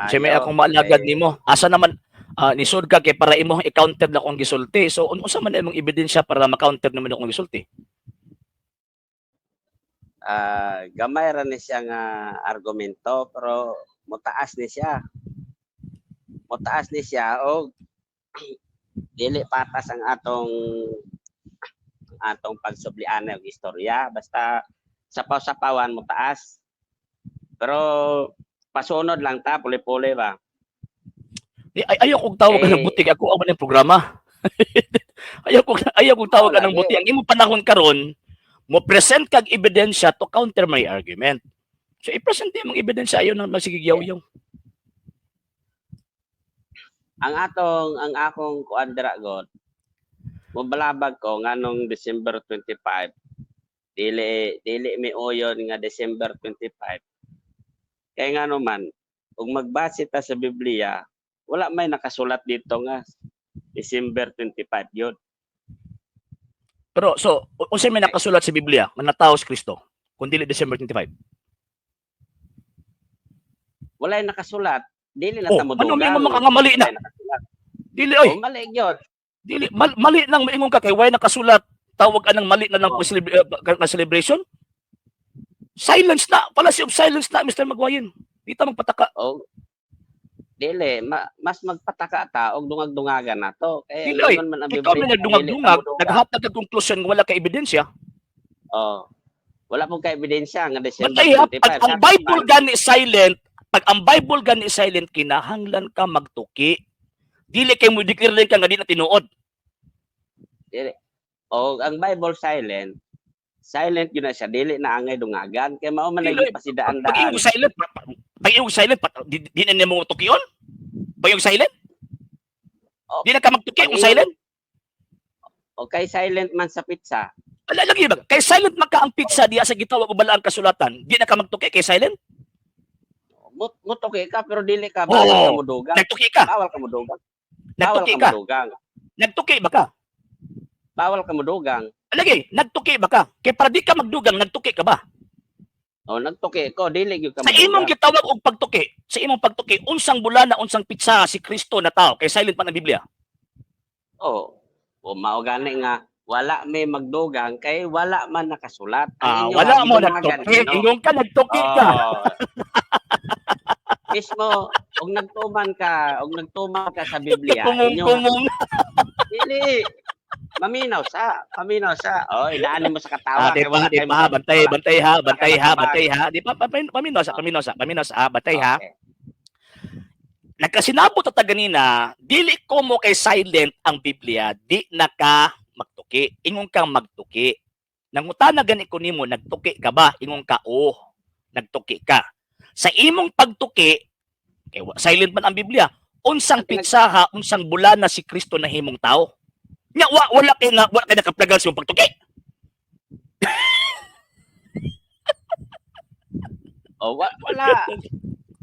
Siya may Ayo, akong maalagad kay nimo. Asa naman nisod ka kay para imong i-counter na akong gisulti. So unsa man imong ebidensya para ma-counter naman akong gisulti? Gamay ra ni siya nga argumento pero motaas ni siya. Motaas ni siya og dili patas ang atong atong pagsublian og istorya, basta sapaw-sapawan motaas. Pero pasunod lang ta, puli-puli ba. Di, ay, ayaw kong tawag Eh, ng butig. Ako ang man programa. Ayaw kong tawag Oo, ng lagi. Buti. Ang imong panahon karon, mo present kag ebidensya to counter my argument. So i-present imong ebidensya, ayaw nang masigigyaw-yaw. Ang akong kuan dira god, mobalabag ko nganong December 25, dili dili mi uyon nga December 25, kay ngano man ug magbase ta sa Biblia, wala may nakasulat dito nga December 25 yun. Pero so unsay may nakasulat sa Biblia nga natawo si Kristo kung dili December 25? Wala nakasulat, dili na Oh, ta ano modugang. may mga nga mali na? Wala nakasulat. Dili oy, Oh, mali gyud. Dili mali nang maingon ka kay way nakasulat, tawag anang mali na lang Oh. po celebration. Silence na, fallacy of silence na, Mr. Magwayen. Di ta magpataka. Oh, dili mas magpataka ta og dungag-dungagan nato kay Dili, oy. ingon man ang Ikaw Biblia may nga dili ta nagdungag-dungag, modugang. naghatag kag konklusyon nga wala ka ebidensya. Oh. Wala pong ka-ebidensya nga December Bantay ha, 25. pag ang Sa ato Bible man, gani silent, pag ang Bible gani silent, kinahanglan ka magtuki. Dili kay mo declare din ka nga di na tinuod. Dili. O ang Bible silent, silent yun na siya, dili na angay dungagan kay mao man Dili, lagi pag pasidaan-daan. ingon silent, pag ingon silent, di na nimo tukion? Pag ingon silent? Oh, Di na ka magtuki pag kung ingon silent? Okay, silent man sa pizza. Ala lagi ba? Kay silent man ka ang pizza diya sa gitawag o balaang kasulatan. Di na ka magtuki kay silent? Mutuki ka pero dili ka, bawal ka Oo. modugang. Nagtuki ka. Bawal ka modugang. Bawal Nagtuki ka ka. modugang. Nagtuki ba ka? Bawal ka modugang. Lagi, nagtuki ba ka? Kay para di ka magdugang, nagtuki ka ba? O nagtuki ko, dili gyud ka Sa imong modugang. gitawag og pagtuki, sa imong pagtuki, unsang bulan na unsang pitsa si Kristo na tao kay silent man ang Biblia? Oh. O mao gani nga wala may magdugang kay wala man nakasulat. Ang Ah, inyo wala mo gidungagan nagtuki, ninyo. ingon ka nagtuki ka. Oh. Mismo og nagtuman ka sa Biblia, inyo Kumong-kumong. dili maminaw sa, paminaw sa. Oh, idaanin mo sa katawa Ah, di kay pa, wala di kay pa, bantay, wala, bantay ha, wala kay bantay ha, matabang. Bantay ha. Di pa, paminaw sa, paminaw sa, paminaw sa, bantay ha. Okay. Nagkasinabot ta ganina, dili ko mo kay silent ang Biblia, di na ka magtuki. Ingon kang magtuki. Nangutana gani ko nimo, nagtuki ka ba? Ingon ka, oh, nagtuki ka. Sa imong pagtuki, kay silent man ang Biblia, unsang pitsaha, unsang bulan na si Kristo na himong tao? Nya wa, wala kay na wala kay nakaplagal sa imong pagtuki. Oh, wala.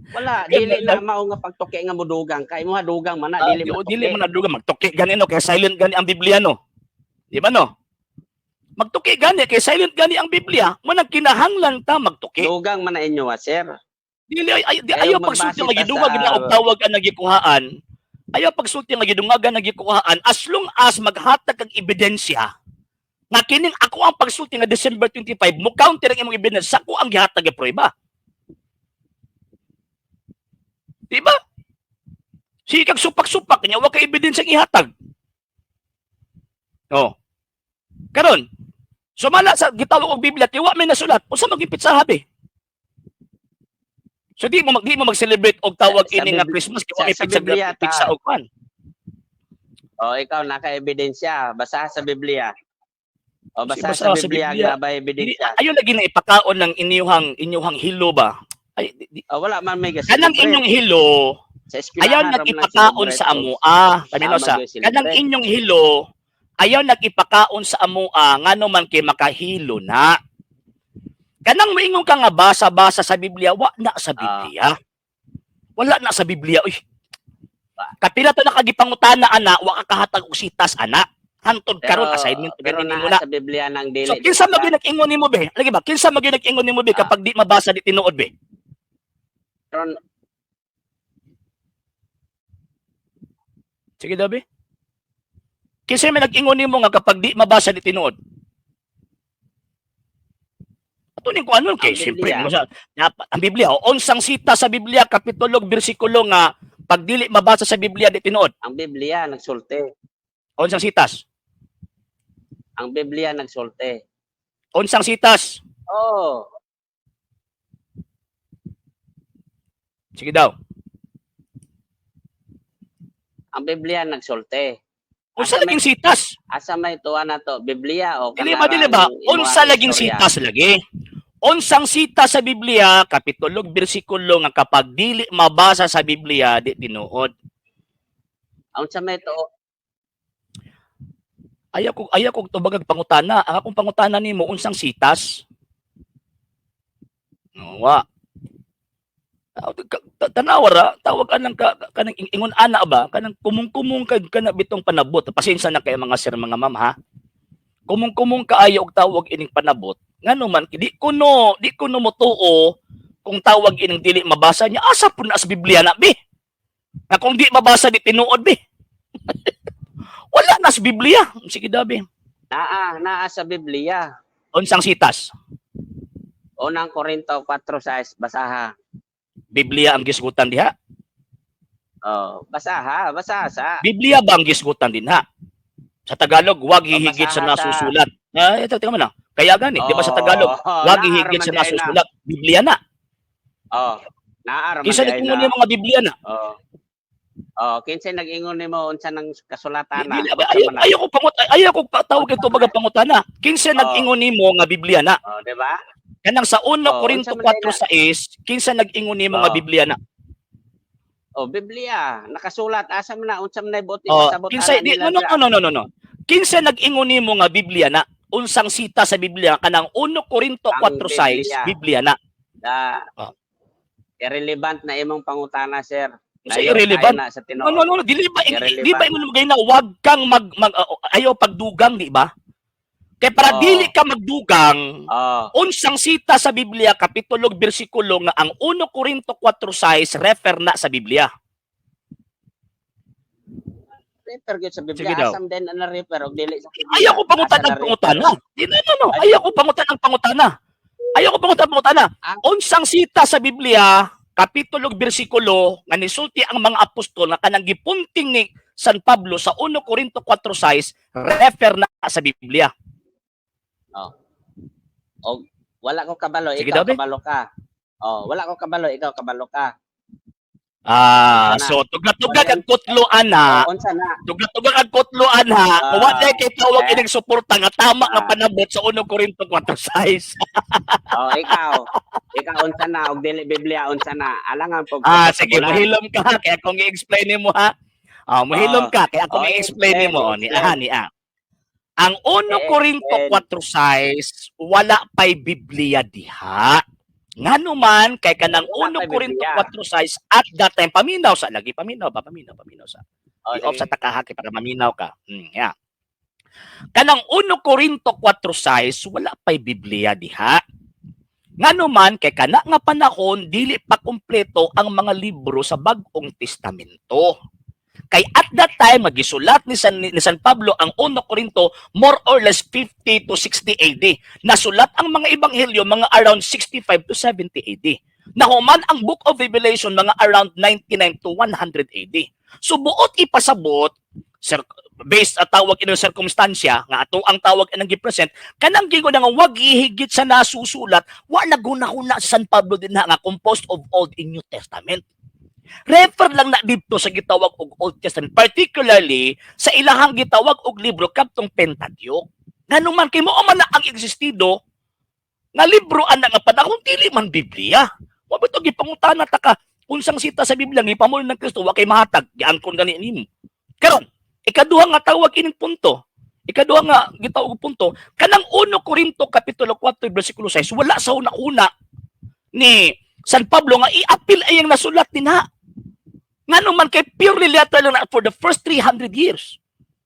Wala, dili na mao nga pagtuki nga modugang kay mo dugang man na, Ah, dili di, man dili tuki. man na dugang magtuki gani no, kay silent gani ang Biblia no. Di ba no? Magtuki gani kay silent gani ang Biblia, man ang kinahanglan ta magtuki. Dugang man na inyo, ah, sir. Dili ay, ay di, Kaya ayaw magbase pagsulti nga ta gidungag sa na og tawag ang nagikuhaan. Ayaw pagsulti nga gidungagan nagikuhaan as long as maghatag kag ebidensya nga kining ako ang pagsulti nga December 25 mo counter ang imong ebidensya sa ako ang gihatag nga prueba. Di ba? Sige kag supak-supak kanya wa kay ebidensya ang ihatag. Oh. Karon, sumala sa gitawag og Biblia kay wa may nasulat, unsa maging pitsaha be? So di mo mag-celebrate og tawag Sa ini nga Christmas kay wa may sa pizza Biblia ta. Pizza og kwan. Oh, ikaw naka-ebidensya, basa sa Biblia. O basa Basa sa sa Biblia Biblia. nga ba Di, ebidensya. ayo lagi na ipakaon ng inyuhang hilo ba? Ay, di, Oh, wala man may kanang ga-celebrate. inyong hilo, Sa ayaw eskwelahan ra man ang nagipakaon sa celebrate. amoa. Paminaw Tama sa gyud kanang celebrate. inyong hilo, ayaw nagipakaon sa amoa ngano man kay makahilo na. Kanang moingon ka nga basa-basa sa Biblia, wa na sa Biblia. Wala na sa Biblia. Uy. Kapila to nakagipangutana ana, wa ka kahatag og sitas ana. Hantod karon assignment Pero gani nimo naa na. sa Biblia nang dili. So kinsa man gyud nag-ingon nimo be? Lagi ba? Kinsa man gyud nag-ingon nimo be kapag di mabasa di tinuod be? Karon Sige daw, be. Kinsa may nag-ingon nimo nga kapag di mabasa, di tinuod? Ato ning kuan kay Ang siyempre Biblia. mo sa ang Biblia, o unsang sita sa Biblia, kapitulo, bersikulo nga pag dili mabasa sa Biblia, di tinuod? Ang Biblia nagsulti. Unsang sitas? Ang Biblia nagsulti. Unsang sitas? Oh, Sige daw. Ang Biblia nagsulti. Unsa Asa may laging sitas? Asa may tuwa na to? Biblia o Dili ba, dili ba? kanarang imuhang Unsa laging istorya? sitas lagi? Unsang sita sa Biblia, kapitulo, bersikulo nga kapag dili mabasa sa Biblia, di tinuod? Unsa may tuo? Ayaw ko tubagag pangutana. Ang akong pangutana nimo, unsang sitas? Wa. Tanawa ra, tawag anang ka, kanang ingon ana ba, kanang kumung-kumung kag kana bitong panabot. Pasensya na kay mga sir, mga ma'am, ha. Kumung-kumung kaayo og tawag ining panabot. Ngano man di kuno motuo kung tawag ining dili mabasa niya, asa pud na sa Biblia na, bi? Na kung di mabasa, di tinuod, bi. Wala na sa Biblia. Sige daw, bi. Naa, naa sa Biblia. Unsang sitas? Unang Korinto 4:6, basaha. Biblia ang gisgutan diha? Oh, basaha, basaha sa. Biblia ba ang gisgutan din ha? Sa Tagalog, wag Oh, hihigit sa basaha sa. nasusulat. Ah, ito, tingnan mo na. Kaya gani, di ba sa Tagalog, Oh, wag naa hihigit raman sa di ay na. nasusulat. Biblia na. Oh, naa raman Kinsa di ay nag-ingon na. niya mga Biblia na? Oh. Oh, kinsa nag-ingon nimo unsa nang kasulatan na? Dili ba, Unsa ayaw, man na? ayaw ko pangut ayaw ko patawag ito baga pangutana. Kinsa Oh. nag-ingon nimo nga Biblia na? Oh, di ba? Kanang sa 1 Oh, Corinto unsa man di ay na? 4:6, kinsa nag-ingon nimo nga Oh. Biblia na? Oh, Biblia, nakasulat, asa man na, unsa man na buot Oh, ipasabot kinsa ana di, nila no, no, dira? no, no, no, no. Kinsa nag-ingon nimo nga Biblia na? Unsang sita sa Biblia kanang 1 Corinto Ang 4:6, Biblia. Biblia na? Da, Oh. irrelevant na imong pangutana, sir. Unsa Layo irrelevant? tayo na sa No, tinuod. no, no, no, dili ba Irrelevant. di ba ingon mo na wag kang mag, mag ayaw pagdugang, di ba? Kay para Oo. dili ka magdugang, Oh, unsang sita sa Biblia, kapitulo, bersikulo nga ang 1 Corinto 4:6 refer na sa Biblia? Refer gyud sa Sige Biblia, daw. asam din ang refer og dili sa Biblia? Ayaw ko pangutan Asa ang na pangutana. refer? Di, no, no, no. Ayaw ko pangutan ang pangutana. Ayaw ko pangutan ang pangutana. Ah. Unsang sita sa Biblia, kapitulo, bersikulo nga nisulti ang mga apostol nga kanang gipunting ni San Pablo sa 1 Corinto 4:6 refer na sa Biblia? Og wala ko kabalo, Sige ikaw daw, be. kabalo ka. Oh, wala ko kabalo, ikaw kabalo ka. Ah, Unsa na? so tugla-tugla kag kutlo ana, Oh, unsa na? tugla-tugla kag kutlo ana, Ah, wa day kay tawag eh. ining suporta nga tama nga Ah. panabot sa 1 Corinto 4:6. Oh, ikaw. Ikaw, unsa na og dili Biblia, unsa na? Alangan pag Ah, sige, muhilom ka ha, kaya akong i-explain nimo ha. Ah, muhilom Oh. ka kaya akong Oh, i-explain explain, nimo ni explain. aha ni ah. Ang 1 Corinto Explain. 4:6 wala pay Biblia diha. Ngano man kay kanang Wala 1 pay Corinto Biblia. 4:6 at that time, paminaw sa lagi, paminaw ba, paminaw, paminaw sa. Oh, I-off sige. sa takahaki para maminaw ka. Yeah. Kanang 1 Corinto 4:6 wala pay Biblia diha. Ngano man kay kana nga panahon dili pa kumpleto ang mga libro sa Bag-ong Testamento. Kay at that time magisulat ni San Pablo ang 1 Corinto more or less 50 to 60 AD. Nasulat ang mga ebanghelyo mga around 65 to 70 AD. Nahuman ang Book of Revelation mga around 99 to 100 AD. So buot ipasabot sir, based at tawag inong sirkumstansya nga ato ang tawag inang gipresent kanang gigo nga wag ihigit sa nasusulat, wa naguna-huna sa San Pablo din na nga composed of Old and New Testament. Refer lang na didto sa gitawag og Old Testament, particularly sa ilahang gitawag og libro kadtong Pentateuch. Ngano man kay mao man na ang existido nga libro ana nga panahon, dili man Biblia. Wa ba to gipangutana ta ka unsang sita sa Biblia nga ipamol ng Kristo, wa kay mahatag, giangkon gani nimo. Karon, ikaduha nga tawag ining punto. Ikaduha nga gitawag og punto, kanang 1 Corinto kapitulo 4 bersikulo 6 wala sa una-una ni San Pablo nga i-appeal ay ang nasulat dinha. Ngano man kay purely letter lang na for the first 300 years.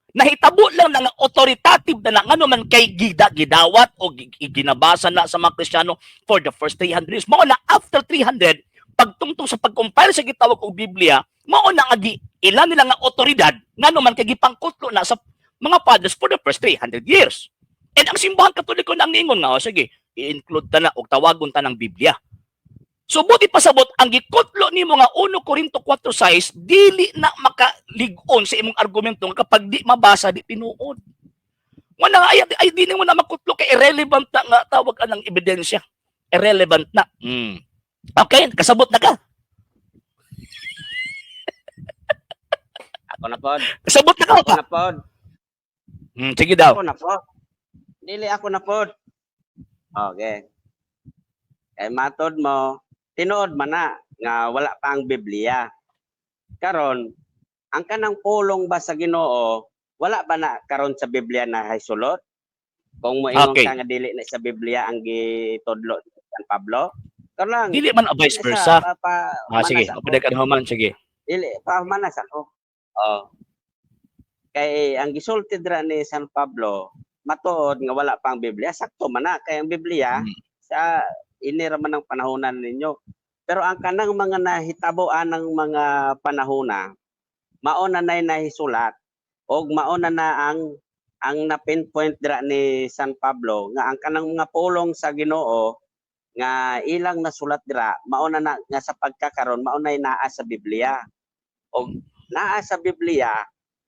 Nahitabo lang na nga authoritative na na ngano man kay gida gidawat o ginabasa na sa mga Kristiyano for the first 300 years. Mao na after 300, pagtungtong sa pag-compile sa gitawag og Biblia, mao na nga gi Ilan nila nga otoridad, ngano man kay gipangkutlo na sa mga fathers for the first 300 years. And ang Simbahang Katoliko na ang niingon nga, "Oh, sige, i-include ta na og tawagon ta ng Biblia." So buti pasabot, ang gikutlo nimo nga 1 Corinto 4:6 dili na makalig-on sa imong argumento nga kapag di mabasa, di tinuod. Wala nga ay di mo na makutlo kay irrelevant na nga tawag anang ebidensya. Irrelevant na. Okay, kasabot na ka. Ako na pod. Kasabot na ka Ako pa. na pod. Sige daw. Ako na pod. Dili, ako na pod. Okay. Kay matod mo, tinuod man na nga wala pa ang Biblia. Karon, ang kanang pulong ba sa Ginoo, wala ba na karon sa Biblia na hay sulot? Kung moingon ka nga dili na sa Biblia ang gitudlo ni San Pablo, karon lang Dili man o vice sa versa. pa, Ah, sige, manas ako. pwede ka naman, sige. Dili pa manas ako. Oh. Kay ang gisulti dira ni San Pablo, matuod nga wala pa ang Biblia, sakto man na kay ang Biblia sa ini ra man ang panahonan ninyo. Pero ang kanang mga nahitabo anang mga panahona, mao na nay nahisulat og mao na na ang na-pinpoint dira ni San Pablo nga ang kanang mga pulong sa Ginoo nga ilang nasulat dira, mao na na nga sa pagkakaron mao nay naa sa Biblia. Og naa sa Biblia,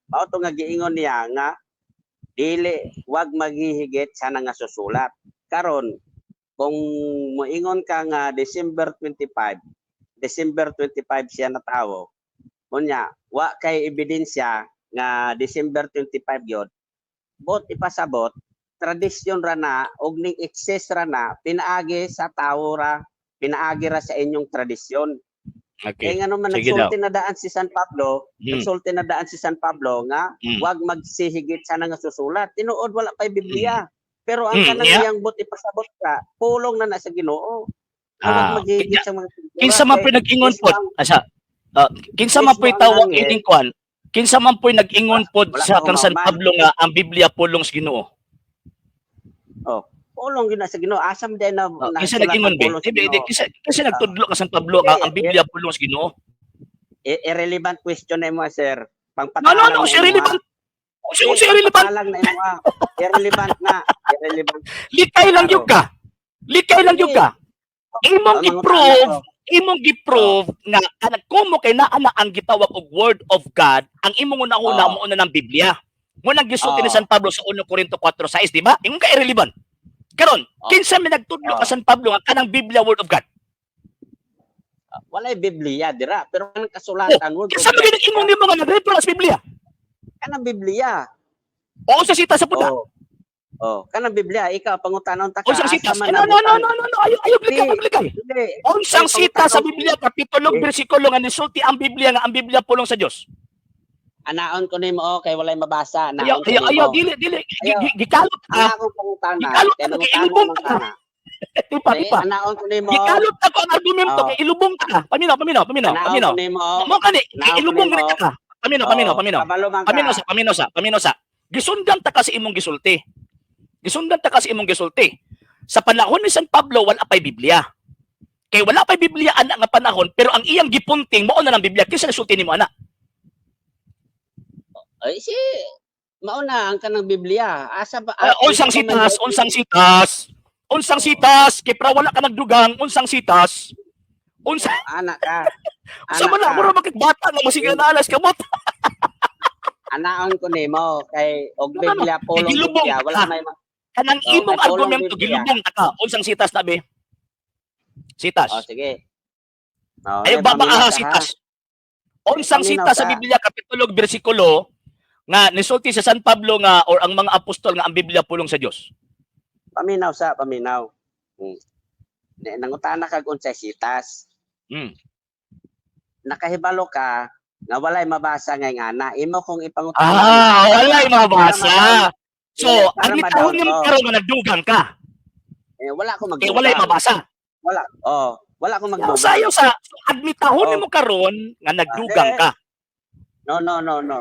mao to nga giingon niya nga dili, wag maghihigit sana nga susulat. Karon, kung moingon ka nga December 25, December 25 siya natawo, unya wa kay ebidensya nga December 25 gyud, bot ipasabot tradisyon ra na og ning excess ra na pinaagi sa tawo ra, pinaagi ra sa inyong tradisyon. Kaya nga naman Sige daw. nagsulti na daan si San Pablo, nagsulti na daan si San Pablo nga wag magsihigit sana nga susulat. Tinuod wala pay Biblia. Pero ang kanang iyang but ipasabot ka, pulong na na sa Ginoo. Nga wag maghihigit sa mga skriptura. Kinsa man Kay po'y nag-ingon mismo pod? Asa? Ah, kinsa man mismo po'y ang tawag anghel. ining kwan? Kinsa man po'y nag-ingon pod Wala sa pa kang San humaman. Pablo nga ang Biblia pulong sa Ginoo? Oh, pulong gyud na sa Ginoo. Asam din na Ah, kinsa nasulat ang nag-ingon be? pulong sa Di, di, Ginoo. kinsa nagtudlo ka San Pablo nga ang Biblia pulong sa Ginoo? Irrelevant question na imo, sir. No, Pangpatalang no, no, na si imo, irrelevant. Si Hindi, si irrelevant. pangpatalang na imo, ah. Irrelevant na. Irrelevant. Likay lang gyud ka. Likay lang gyud ka. Imong Ang mga gi-prove, tao. Imong gi-prove nga kanang kumo kay naa na ang gitawag og Word of God, ang imong una-una mo una ng Biblia. Mo nang gisulti ni San Pablo sa 1 Corinto 4:6, di ba? Ingon ka irrelevant. Karon, kinsa may nagtudlo ka San Pablo nga kanang Biblia Word of God? Walay Biblia dira, pero kanang kasulatan, Word of Kinsa man God. nag-ingon nimo nga nag-refer sa Biblia? Kanang Biblia. O sa sita sa puta? Oh. Oh, kanang Biblia, ikaw pangutanon ta ka. Unsang asa sitas? man No, no, no, nabutan? no, no, no. Ayo, ayo, blikay, Hindi. blikay. Hindi. Unsang Ay, sita sa pangutanon. Biblia, kapitulo, bersikulo nga nisulti ang Biblia nga ang Biblia pulong sa Dios? Anaon ko nimo, oh, kay walay mabasa. Ayo, Anaon ko ayo, nimo. ayo, dili, dili, Ayo. gikalot ka. Ang akong pangutana, Gikalot kay ka, kay nangutana ilubong man ka. kana. Tipa, Eh, tipa. anaon ko nimo. Gikalot ako ang argumento kay ilubong ka. Paminaw, paminaw, paminaw, Anaon paminaw. ko nimo. Mo kani, Anaon ko ilubong nimo. gani ka. Paminaw, paminaw, paminaw. Kabalo man ka. Paminaw sa, paminaw sa, paminaw sa. Gisundan ta kasi imong gisulti. Gisundan ta kasi imong gisulti. Sa panahon ni San Pablo wala pay Biblia. Kay wala pay Biblia ana nga panahon, pero ang iyang gipunting mao na ng Biblia, kinsa nasulti nimo ana? Ay, si mauna ang kanang Biblia. Asa ba? Ah, unsang sitas, unsang sitas. Unsang sitas, kay pra wala ka nagdugang, unsang sitas. Unsa Ana ka. sa Ana man na ka. mura bakit bata nga masiga na alas kamot. Anaon ko nimo kay og No, no, no. Biblia pulong Gilubong Biblia wala ka. may Kanang Oh, imong kay pulong argumento Biblia. gilubong ta ka. Unsang sitas na be? Sitas. Oh, sige. Oh, Ay eh, baba paminaw aha ka, ha? sitas. Unsang Paminaw sitas sa ka. Biblia, kapitulo, bersikulo nga nisulti sa San Pablo nga or ang mga apostol nga ang Biblia pulong sa Dios? Paminaw sa paminaw. Nangutana kag unsay sitas. Nakahibalo ka nga walay mabasa ngay ngana. Imo kong ipangutana. Ah, walay mabasa. So, Para ang ma-down itahon nimo ko. karon nga nagdugang ka. Eh, wala ko Kay magdugang. walay mabasa. Wala. Oh, wala ko magdugang. Sayo sa so, admitahon Oh. nimo karon nga nagdugang Eh, ka. No, no, no, no.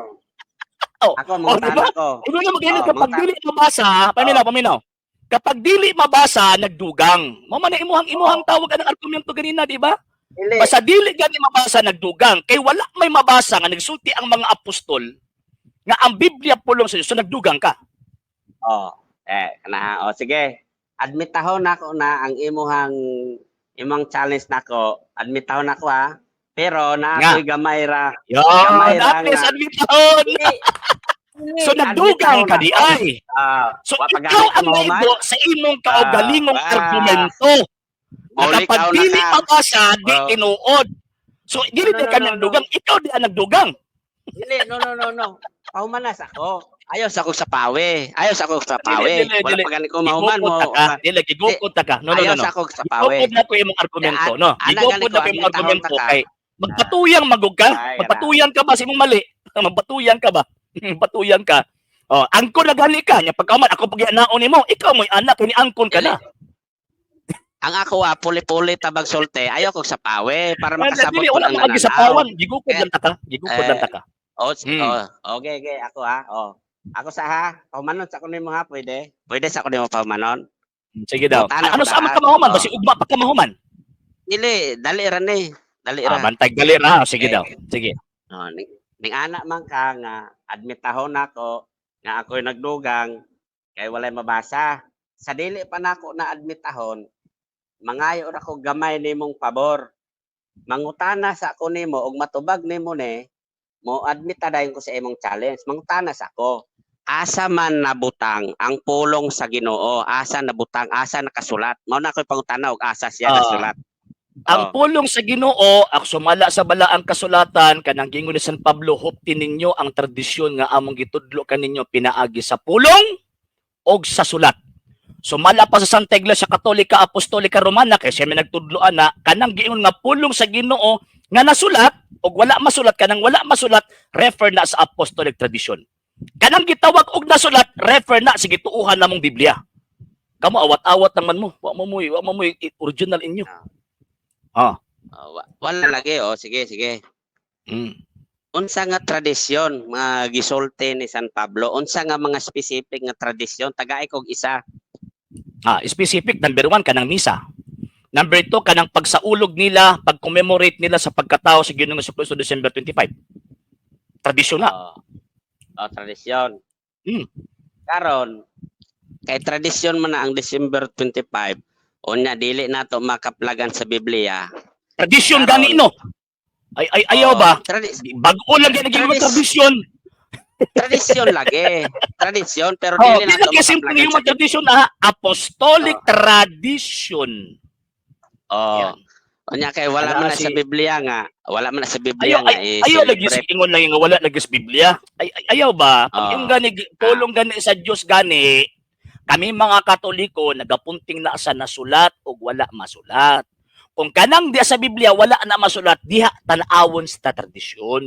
Oh, Ako oh, mangutana diba? ko. Ino na mag Oh, kapag dili mabasa, paminaw, paminaw. Kapag dili mabasa, nagdugang. Mao man na imuhang tawag anang argumento ganina, di ba? Dili. Basta dili gani mabasa nagdugang kay wala may mabasa nga nagsulti ang mga apostol nga ang Biblia pulong sa Dios, so nagdugang ka. Oh, eh kana, oh, sige. Admitahon nako na ang imong challenge nako. Admitahon nako ha. Pero na Nga. ako'y gamay ra. Yan, Gamay ra at least nga. admitahon. So nagdugang ka di ay. Ah, So wa pa ikaw gani ka ang mahuman. naibo sa imong kaugalingong argumento. Na Maulikaw kapag na dili ka. mabasa, di Oh. tinuod. So dili No, di no, kami no, no. nagdugang, ikaw di ang nagdugang. Dili, no, no, no, no. Pahumanas ako. Ayaw sa akong sapawe. Ayaw sa akong sapawe. Dili, dili, Wala dili. pa gani ko mahuman Gigukod mo. ta ka. Dili, gigukod ta ka. No, no, Ayaw no, no. sa akong sapawe. Gigukod na ko imong argumento, no. Ana, Gigukod gani ko, na ko imong admitahon argumento ta ka. kay magpatuyang magug ka. Ay, Magpatuyang ka ba sa imong mali? Magpatuyang ka ba? Magpatuyang ka. Oh, angkon na gani ka nya pagkaman ako pag naon nimo, ikaw mo'y anak ni angkon ka na. Ang ako ah, puli-puli tabag sulte. Ayaw kong sapawe para Dili, makasabot ko wala ng mo agi sa nananaw. pawan, gigukod lang ta ka. Gigukod lang ta ka. Oh, oh, okay, okay, ako ha. Oh. Ako sa ha. Pahumanon sa ako nimo ha, pwede. Pwede sa ako nimo pahumanon. Sige daw. Butana Ano ko sa amang daan. kamahuman? Oh. Basi ugma pa kamahuman. Dili, dali ra ni. Dali ra. Ah, bantay gali ra. Sige Eh. daw. Sige. Oh, ning ana man ka nga admitahon nako nga ako'y nagdugang kay walay mabasa. Sa dili pa nako na admitahon, mangayo ra ko gamay nimong pabor. Mangutana sa ako nimo og matubag nimo ni, mo admit ta dayon ko sa imong challenge. Mangutana sa ako. Asa man nabutang ang pulong sa Ginoo? Asa nabutang? Asa nakasulat? Mao na ako'y pangutana og asa siya nasulat. Ang Oh. pulong sa Ginoo, ak sumala sa balaang kasulatan kanang gingon ni San Pablo, hupti ninyo ang tradisyon nga among gitudlo kaninyo pinaagi sa pulong og sa sulat. Sumala pa sa Santa Iglesia Katolika Apostolika Romana kay siya may nagtudlo ana kanang giingon nga pulong sa Ginoo nga nasulat og wala masulat, kanang wala masulat refer na sa apostolic tradition. Kanang gitawag og nasulat refer na sa gituohan namong Biblia. Kamo awat-awat naman mo. Wa mo original inyo. Oh, wala lagi, oh, sige, sige. Unsa nga tradisyon mga gisulti ni San Pablo? Unsa nga mga specific nga tradisyon? Tagay kog isa. Ah, specific number 1 kanang misa. Number 2 kanang pagsaulog nila, pag-commemorate nila sa pagkatao sa Ginoong Hesus December 25. Tradisyon na. Oh, oh, tradisyon. Karon kay tradisyon man na ang December 25, unya dili nato makaplagan sa Biblia. Tradisyon Karon. gani no. Ay ay ayaw Oh, ba? Bago lang gani gawing tradisyon. Tradisyon lagi. Tradisyon pero Oh, dili di nato lang kay simple makaplagan yung sa tradisyon na apostolic tradition. Oh. Yan. Unya kay wala Ala, man na sa Biblia nga, wala man na sa Biblia Ayaw nga ayaw lagi i-celebrate. ingon lang nga wala lagi sa Biblia. Ay, ay ayaw ba? Pag Ah. yung gani pulong gani sa Dios gani, kami mga Katoliko nagapunting na sa nasulat ug wala masulat. Kung kanang diha sa Biblia wala na masulat, diha tan-awon sa tradisyon.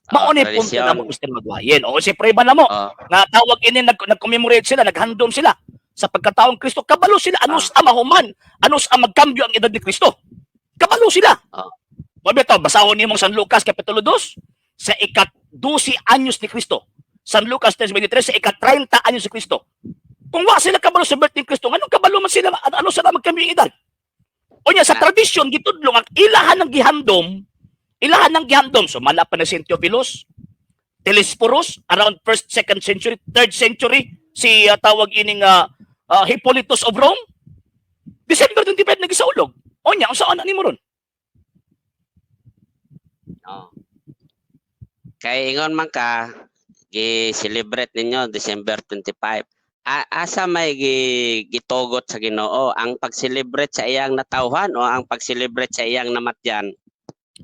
Oh, Mao ni punto tradisyon. na mo Mr. Magwayen. O si prueba na mo Oh, nga tawag ini nag-commemorate sila, naghandom sila sa pagkataong Kristo. Kabalo sila ano sa mahuman, ano sa magkambyo ang edad ni Kristo. Kabalo sila. Wa bitaw basahon nimong San Lucas kapitulo 2 sa ika-12 anyos ni Kristo. San Lucas 3:23 sa ika-30 anyos ni Kristo. Kung wa sila kabalo sa birth ni Kristo, nganong kabalo man sila, ano sila magkambyo ang edad? Unya sa tradisyon gitudlo ang ilahan ng gihandom, ilahan ng gihandom sumala pa na si Theophilus, Telesphorus around 1st, 2nd century, 3rd century si tawag ining Hippolytus of Rome. December 25 nagisaulog. Unya unsa ana nimo ron? Oh. Kay ingon man ka, gi-celebrate ninyo December 25. Asa may gitugot sa Ginoo ang pag-celebrate sa iyang natawhan o ang pag-celebrate sa iyang namatyan?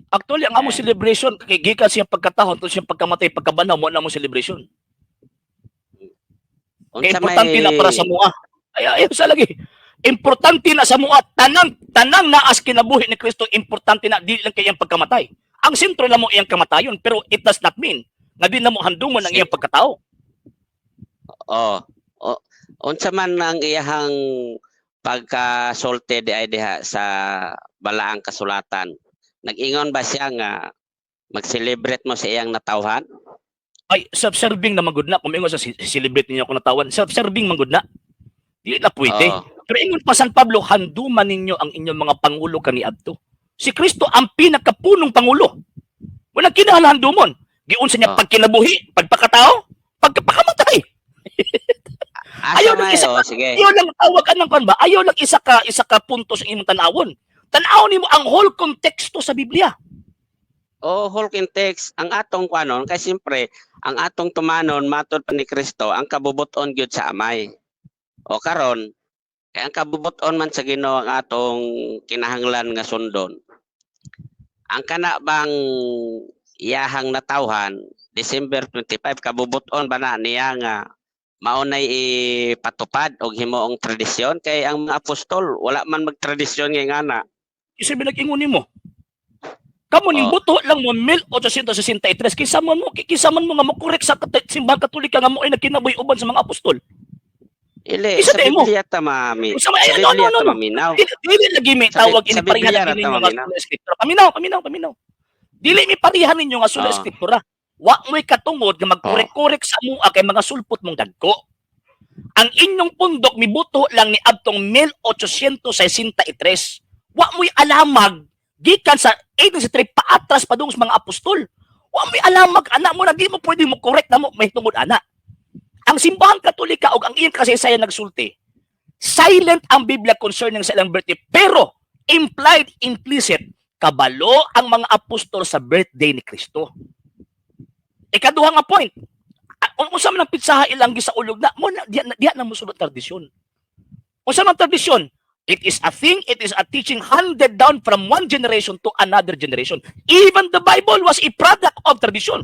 Actually, ang among celebration kay gikan siyang pagkatahon to siyang pagkamatay, pagkabanhaw mo na among celebration. Kay Unsa importante na para sa mua. Ay, ay sa lagi. Importante na sa mua tanang tanang naas kinabuhi ni Kristo, importante na di lang kay iyang pagkamatay. Ang sentro na mo iyang kamatayon, pero it does not mean nga di na mo handumon ang iyang pagkatao. Oh, oh, unsa man ang iyahang pagkasulti di ay diha sa balaang kasulatan? Nag-ingon ba siya nga mag-celebrate mo sa iyang natawhan? Ay, self-serving na magud na. Kung ingon sa celebrate ninyo ako natawan, self-serving man gud na. Di na pwede. Oh. Pero ingon pa San Pablo, handuman ninyo ang inyong mga pangulo kaniadto. Si Kristo ang pinakapunong pangulo. Wala kinahanglan dumon. Giunsa niya pagkinabuhi, pagpakatao, pagkapakamatay. Asa Ayaw lang may, isa oh, sige. Ayaw lang tawag anang kan ba? Ayaw lang isa ka punto sa imong tan-awon. Tan-awon nimo ang whole konteksto sa Biblia. Oh, whole context ang atong kuanon kay siyempre ang atong tumanon matod pa ni Kristo ang kabubuton gyud sa Amay. O karon kay ang kabubuton man sa Ginoo ang atong kinahanglan nga sundon. Ang kana bang iyahang natawhan December 25, kabubuton ba na niya nga mao nay ipatupad og himuong tradisyon, kay ang mga apostol wala man magtradisyon nga ngana? Isa nag-ingon nimo. Kamo ning buto lang mo 1863, kinsa man mo nga mo-correct sa Simbahan Katolika nga mo ay nagkinabuhi uban sa mga apostol? Ili, Isa sa di mo. Biblia ta mami. Unsa man Sa ay, no, no, Biblia no, ta no. maminaw. Dili lagi may tawag Sa ini pareha Biblia lagi ra ninyo ta nga maminaw. sola scriptura. Paminaw, paminaw, paminaw. Dili mi pareha ninyo nga sola scriptura. Wa mo'y katungod nga magkorek-korek sa mua kay mga sulpot mong dagko. Ang inyong pundok mibuto lang ni adtong 1863. Wa mo'y alamag gikan sa 1863 paatras padung sa mga apostol. Wa mo'y alamag ana mo na di mo pwede mo correct na mo may tungod ana. Ang Simbahan Katolika og ang iyang kasaysayan nagsulti. Silent ang Biblia concerning sa ilang birthday, pero implied, implicit, kabalo ang mga apostol sa birthday ni Kristo. Ikaduha nga point, unsa man ang pitsaha ilang gisaulog na mo na diya na mosulod tradisyon. Unsa man tradisyon? It is a thing, it is a teaching handed down from one generation to another generation. Even the Bible was a product of tradition.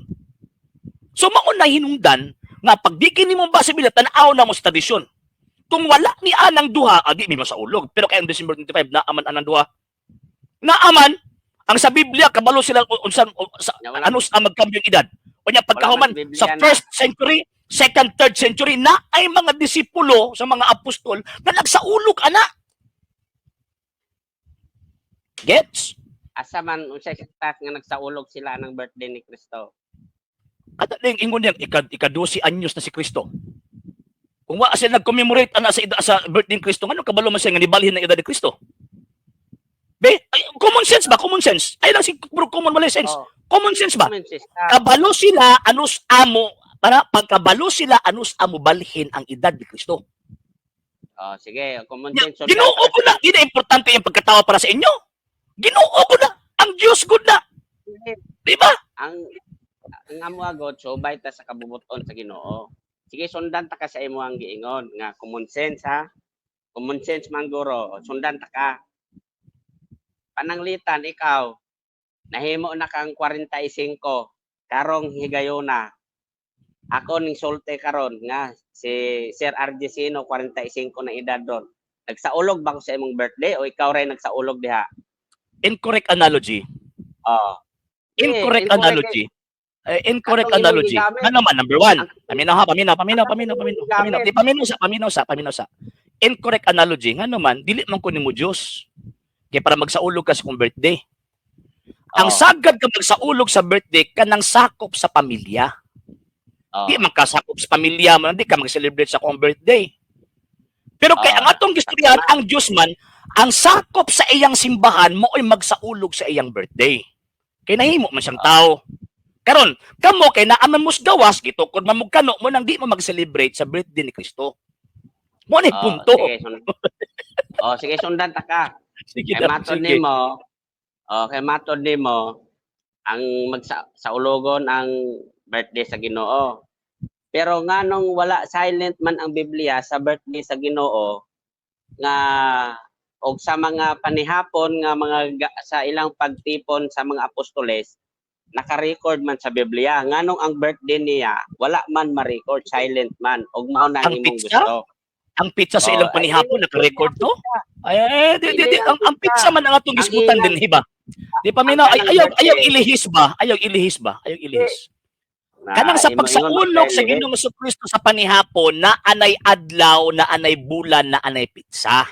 So mao na hinungdan nga pag di kini mo base Biblia, tan-aw na mo sa tradisyon. Kung wala ni anang duha, adi mi masaulog. Pero kay ang December 25 naaman anang duha. Naaman ang sa Biblia, kabalo sila unsa sa, Na wala- ano sa magkambyo yung edad. Unya pagkahuman Wala man Biblia sa na. first century, second, third century na ay mga disipulo sa mga apostol na nagsaulog ana. Gets? Asa man, unsay saktas nga nagsaulog sila ng birthday ni Kristo? At ning ingon niya ika 12 anyos na si Kristo. Kung wa sila nag-commemorate ana sa birthday ni Kristo, ngano kabalo man siya nga nibalhin ang edad ni Kristo? Be, ay, common sense ba? Common sense. Ay lang si bro, common wala sense. Common sense ba? Common sense. Kabalo sila anus amo para pagkabalo sila anus amo balhin ang edad ni Kristo. Oh, sige, common Nya, sense. Ginoo ko na, di na importante yung pagkatawa para sa inyo. Ginoo ko na, ang Diyos gud na, di ba? Ang amo agod, subay ta sa kabubuton sa Ginoo. Sige, sundan ta ka sa imo ang giingon nga common sense, ha. Common sense man guro, sundan ta ka. Pananglitan ikaw, nahimo na kang 45 karong higayona. Ako ning sulti karon nga si Sir RJ Sino 45 na edad ron. Nagsaulog ba ko sa imong birthday o ikaw rin nagsaulog diha? Incorrect analogy. Oh. Incorrect incorrect analogy. Eh, incorrect Atong imong analogy. gigamit. Nga naman, number one. Paminaw ha, paminaw, paminaw, paminaw, paminaw, paminaw. Gigamit. Di, paminaw sa, paminaw sa, paminaw sa. Incorrect analogy. Nga naman, dili man ko nimo Diyos. Kaya para magsaulog ka sa kong birthday. Ang sagad ka magsaulog sa birthday, kanang sakop sa pamilya. Di man ka sakop sa pamilya mo, di ka mag-celebrate sa kong birthday. Pero kay ang atong gistoryahan, ang Diyos man, ang sakop sa iyang simbahan mo ay magsaulog sa iyang birthday. Kay nahimo man siyang tao. Karon, kamo kay naaman mo sa gawas, gitukod man mo kano mo nang di mo mag-celebrate sa birthday ni Kristo. Mo ni punto. Sige, oh, sige, sundan ta ka. Sige, Kay matod sige. nimo, oh, kay matod nimo ang magsa saulogon ang birthday sa Ginoo. Pero nganong wala, silent man ang Biblia sa birthday sa Ginoo nga og sa mga panihapon nga mga sa ilang pagtipon sa mga apostoles, naka-record man sa Biblia? Nganong ang birthday niya wala man ma-record, silent man og mao na Ang ang imong pizza? gusto? Ang pizza sa Oh, ilang ay, panihapon naka-record to? Ay, ay, di, di, di, ang pizza man ang atong Ang gisgutan ilang- din, hiba. Di pa minaw, ay, Ang ayaw, kanang ayaw birthday. ilihis ba? Ayaw ilihis ba? Ayaw ilihis. Na, Kanang sa imo ingon pagsaulog sa magkailihis. Ginoong Kristo sa panihapon na anay adlaw, na anay bulan, na anay pizza.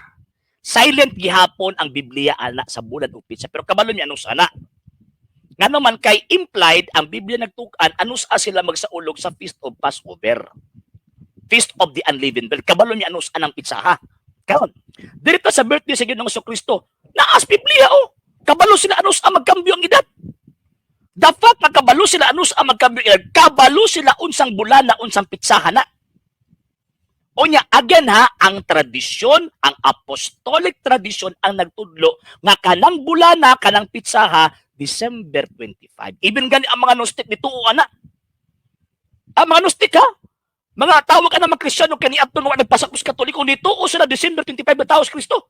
Silent gihapon ang Biblia ana sa bulan ug pizza. Pero kabalo niya anong sana. Ngano man kay implied ang Biblia nagtukan anus a sila magsaulog sa Feast of Passover. Feast of the Unleavened Bread. Kabalo niya anus anang pizza ha. Karon, dirito sa birthday sa Ginoong Kristo, naas Biblia oh. Kabalo sila anus ang magkambyo ang edad. The fact nga kabalo sila anus ang magkambyo ang edad, kabalo sila unsang bulana, unsang pitsahan na. Unya, again ha, ang tradisyon, ang apostolic tradition ang nagtudlo nga kanang bulana, kanang pitsaha, December 25. Even gani ang mga Gnostic nituo ana. Ang mga Gnostic ha, mga tawag ka na mga Kristiyano kani adto mga nagpasakop sa Katoliko, nituo sila December 25 na tao si Kristo.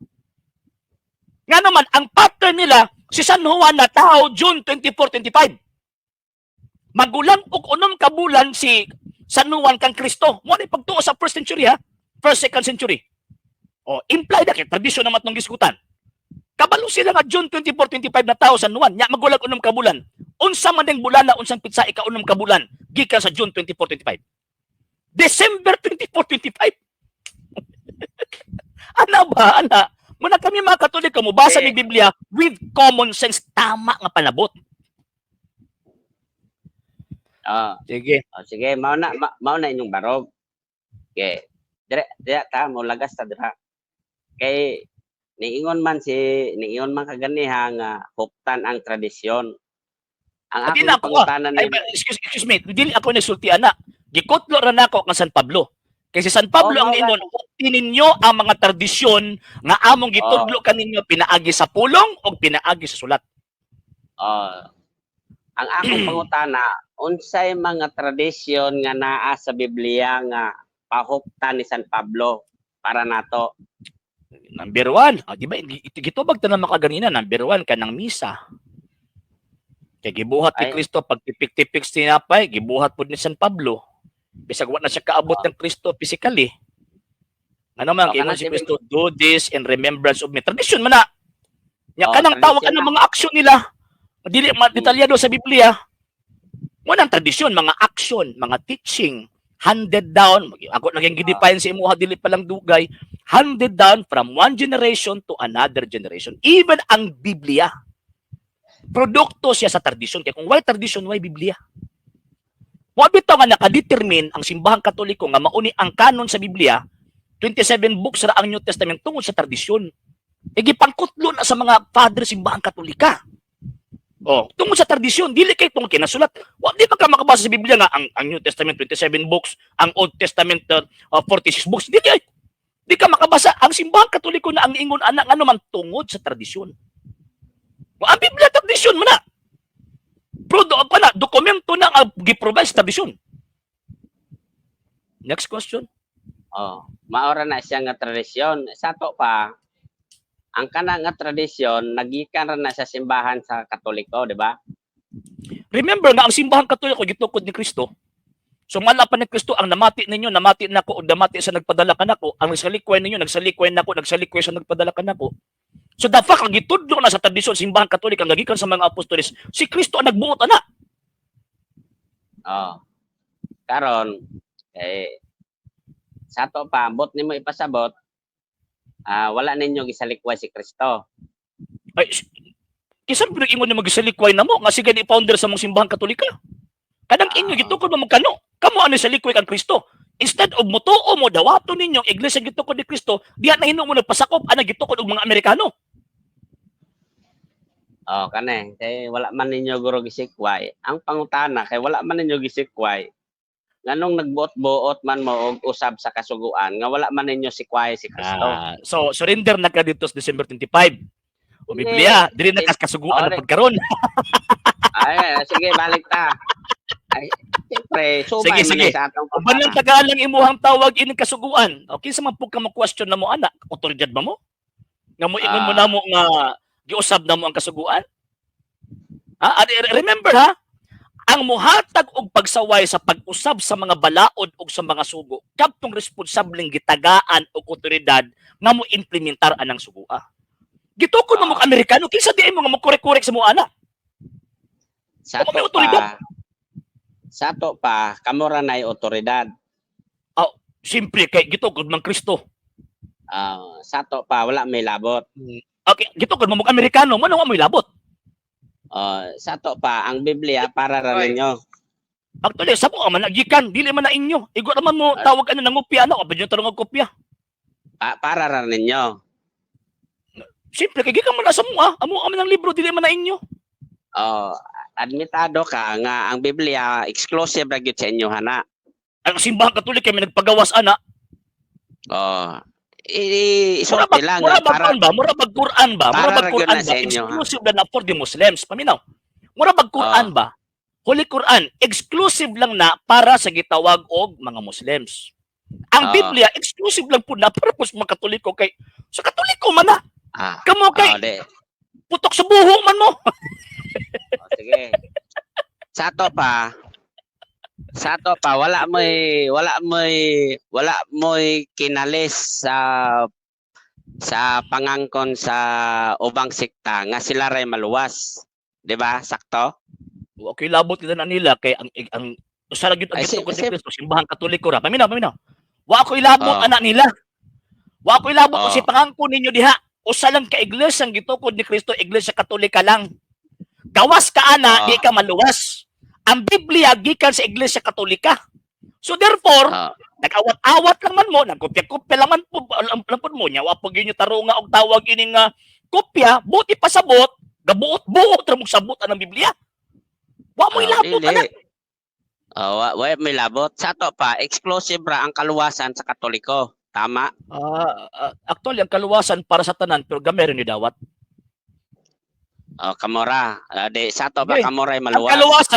Nga naman, ang pattern nila, si San Juan na tao June 24, 25. Magulang og 6 ka bulan si San Juan kang Kristo. Mo ni pagtuo sa first century ha. First, second century. O, imply na kay tradisyon naman tong gisgutan. Kabalo sila nga June 24, 25 na tao San Juan. Nya magulang 6 ka bulan. Unsa man ning bulan na unsang pitsa ika-6 ka bulan gikan sa June 24, 25. December 24, 25. Ana ba? Ana. Muna kami mga Katoliko, mubasa Eh. ni Biblia with common sense, tama nga panabot. Oh, Sige. oh, sige, mao na inyong barog. Okay. Dire dire ta mo lagas ta dira. Kay niingon man kaganiha nga huktan ang tradisyon. Ang Di akong na ako, ah. pangutana Ay, ni excuse me, dili ako nagsulti ana. Gikutlo ra nako kang San Pablo. Kay si San Pablo Oh, ang mao niingon, hukti ninyo ang mga tradisyon nga among gitudlo kaninyo pinaagi sa pulong o pinaagi sa sulat. Oh, ang akong pangutana, unsay mga tradisyon nga naa sa Biblia nga pahuktan ni San Pablo para nato? Number one, ah, di ba, gitubag ta na makaganina, number one, kanang misa. Kay gibuhat ni Ay. Kristo, pagtipik-tipik sa tinapay, gibuhat pod ni San Pablo. Bisag wa na siya kaabot ng Kristo physically. Ano man, Oh, ingon kanang si Kristo, "Do this in remembrance of me." Tradisyon man na. Nya Oh, kanang tawag tradisyon ano na. mga aksyon nila. Dili ma detalyado sa Biblia. Mo nang tradisyon, mga action, mga teaching, handed down. Ako naging gidefine sa imuha dili pa lang dugay, handed down from one generation to another generation. Even ang Biblia, produkto siya sa tradisyon. Kaya kung why tradisyon, why Biblia? Wa bitaw nga nakadetermine ang Simbahang Katoliko nga mauni ang kanon sa Biblia, 27 books ra ang New Testament tungod sa tradisyon. E gipangkutlo na sa mga father Simbahang Katolika. Oh, tungod sa tradisyon, dili kay tungod kinasulat. Wa di man ka makabasa sa Biblia nga ang New Testament 27 books, ang Old Testament 46 books. Di kay di ka makabasa. Ang Simbahang Katoliko na ang ingon ana ano man tungod sa tradisyon. Wa ang Biblia tradisyon man na. Prodo pa na dokumento na ang gi-provide sa tradisyon. Next question. Oh, maora na siya nga tradisyon. Sa ato pa, ang kana nga tradisyon nagikan ra na sa simbahan sa Katoliko, di ba? Remember nga ang Simbahang Katoliko gitukod ni Kristo. So mala pa ni Kristo ang namati ninyo, namati nako o namati sa nagpadala kanako, ang nagsalikway ninyo, nagsalikway nako, nagsalikway sa nagpadala kanako. So the fact ang gitudlo na sa tradisyon Simbahang Katoliko ang gagikan sa mga apostoles, si Kristo ang nagbuot ana. Oh. Karon eh sa ato pa, ambot nimo ipasabot, wala ninyo gisalikway si Kristo. Ay, kinsa man ingon ni magisalikway na mo nga sige ni founder sa mong Simbahang Katolika? Kanang inyo gitukod mo magkano? Kamo ano salikway kang Kristo? Instead of motuo mo dawato ninyo ang iglesia gitukod ni Kristo, diha na hinuon mo nagpasakop ana gitukod og mga Amerikano. Oh, kane, kay wala man ninyo guro gisikway. Ang pangutana kay wala man ninyo gisikway. Nganong nagbuot-buot man mo og usab sa kasuguan nga wala man ninyo sikway si Kristo? Ah, so surrender na ka dito sa December 25. O Biblia, dili na kas kasuguan na Ore. pud karon. Ay, sige, balik ta. Ay, siyempre, subay Sige, man sige. ni sa atong Uban lang pangutana. tagalang imuhang tawag ining kasuguan. O kinsa man pud ka mo question na mo ana, otoridad ba mo? Nga mo ingon mo namo nga giusab na mo ang kasuguan? Ha? Remember ha? Ang muhatag og pagsaway sa pag-usab sa mga balaod ug sa mga sugo, kadtong responsableng gitagaan og otoridad nga mo implementar anang sugua. Gitukod mo mo Amerikano, kinsa di mo nga mo korek-korek sa mo ana? Sa Kung may ato otoridad. pa, sa ato pa, kamo ra nay otoridad. Siyempre kay gitukod man Kristo. Ah, sa ato pa wala may labot. Okay, gitukod mo mo Amerikano, mo na wa mo'y labot. Oh, sa ato pa ang Biblia para ra Ay. ninyo. Actually, sa mo man nagikan, dili man na inyo. Igo naman mo tawag ano nangopya ano, abad yung tarong og kopya. Para ra ninyo. Simple kay gikan man na sa mua, amo man ang libro, dili man na inyo. Oh, admitado ka nga ang Biblia exclusive ra gyud sa inyo hana. Ang Simbahang Katolik kay may nagpagawas ana. Oh. Mura Isulti lang mura nga bag para kuan ba? Mura bag Quran ba? Mura para bag ra gyud Quran na ba? sa inyo, ha? Exclusive na for the Muslims. Paminaw. Mura bag Quran ba? Holy Quran, exclusive lang na para sa gitawag og mga Muslims. Ang Biblia, exclusive lang po na para po sa mga Katoliko kay sa Katoliko man na. Kamo kay Oh, di. putok sa buho man mo. Oh, sige. Sa ato pa, wala mo'y kinalis sa pangangkon sa ubang sekta nga sila ray maluwas. 'Di ba? Sakto? Okay, labot nila na nila kay ang usa ra gyud ang Ay, gitukod ni Kristo, Simbahang Katoliko ra. Paminaw, paminaw. Wa ko ilabot ana nila. Wa ko ilabot si pangangkon ninyo diha. Usa lang ka iglesia ang gitukod ni Kristo, Iglesia Katolika lang. Gawas ka ana, di ka maluwas. Ang Biblia gikan sa Iglesia Katolika. So therefore, nag-awat-awat lang man mo, nagkopya-kopya lang man po, lang, lang po mo niya, wa pag inyo tarunga og tawag ining kopya, buti pasabot, gabuot-buot ra mong sabot ang Biblia. Wa mo ilabot dili. ana. Oh, wa may labot. Sa ato pa, exclusive ra ang kaluwasan sa Katoliko. Tama? Actually, ang kaluwasan para sa tanan, pero gamay rin ni dawat. Oh, kamora. Di sa ato pa Okay. kamoray Ang maluwas.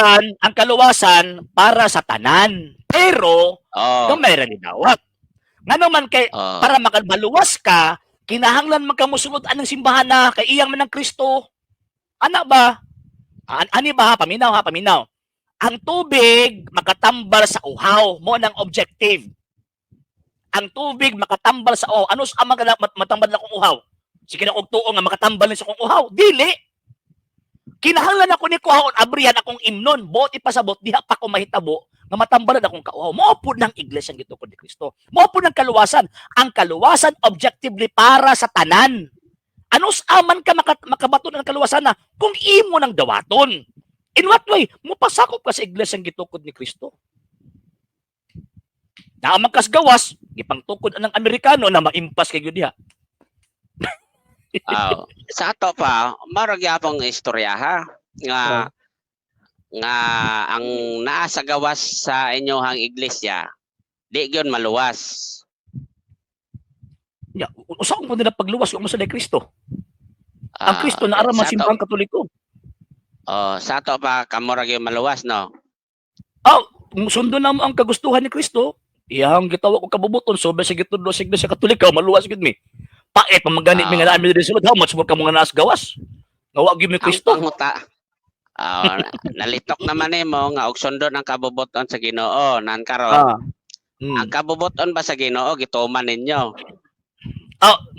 kaluwasan para sa tanan. Pero gamay rin ni dawat. Ngano man kay para makamaluwas ka, kinahanglan man ka mosunod anang simbahan na kay iyang man ang Kristo. Ana ba? Ani ba ha? Paminaw ha, paminaw. Ang tubig makatambal sa uhaw, mo nang objective. Ang tubig makatambal sa uhaw. Ano sa amang matambal na kong uhaw? Sige na kog tuo nga makatambal ni sa kong uhaw. Dili. Kinahanglan ako ni kuhaon abrihan akong imnon, buot ipasabot diha pa ko mahitabo nga matambalan akong kauhaw. Mao pud ng iglesia ang gitukod ni Kristo. Mao pud ng kaluwasan. Ang kaluwasan objectively para sa tanan. Ano sa aman ka makabaton ang kaluwasan na kung imo nang dawaton? In what way? Mupasakop ka sa iglesia ang gitukod ni Kristo. Naamang kas gawas, gipangtukod ang Amerikano na maimpas kay gyud diha. Sa ato pa, mao gyapong istorya ha nga nga ang naa sa gawas sa inyohang iglesia di gyud maluwas. Ya, usa ko nila pagluwas kung mo sa Kristo. Ang Kristo na aram ang Simbahang Katoliko. Oh, sa ato pa kamo ra gyud maluwas, no? Oh, sundon na mo ang kagustuhan ni Kristo. Iyang gitawag og kabubuton so sa gitudlo sa Iglesia Katolika maluwas gyud mi. Pait pa man gani mi nga naa mi diri sulod, how much more kamo nga naas gawas? Nga wa gyud mi Ang Kristo. panguta, nalitok naman nimo nga og sundon ang kabubuton sa Ginoo nan karon. Ang kabubuton ba sa Ginoo gituman ninyo?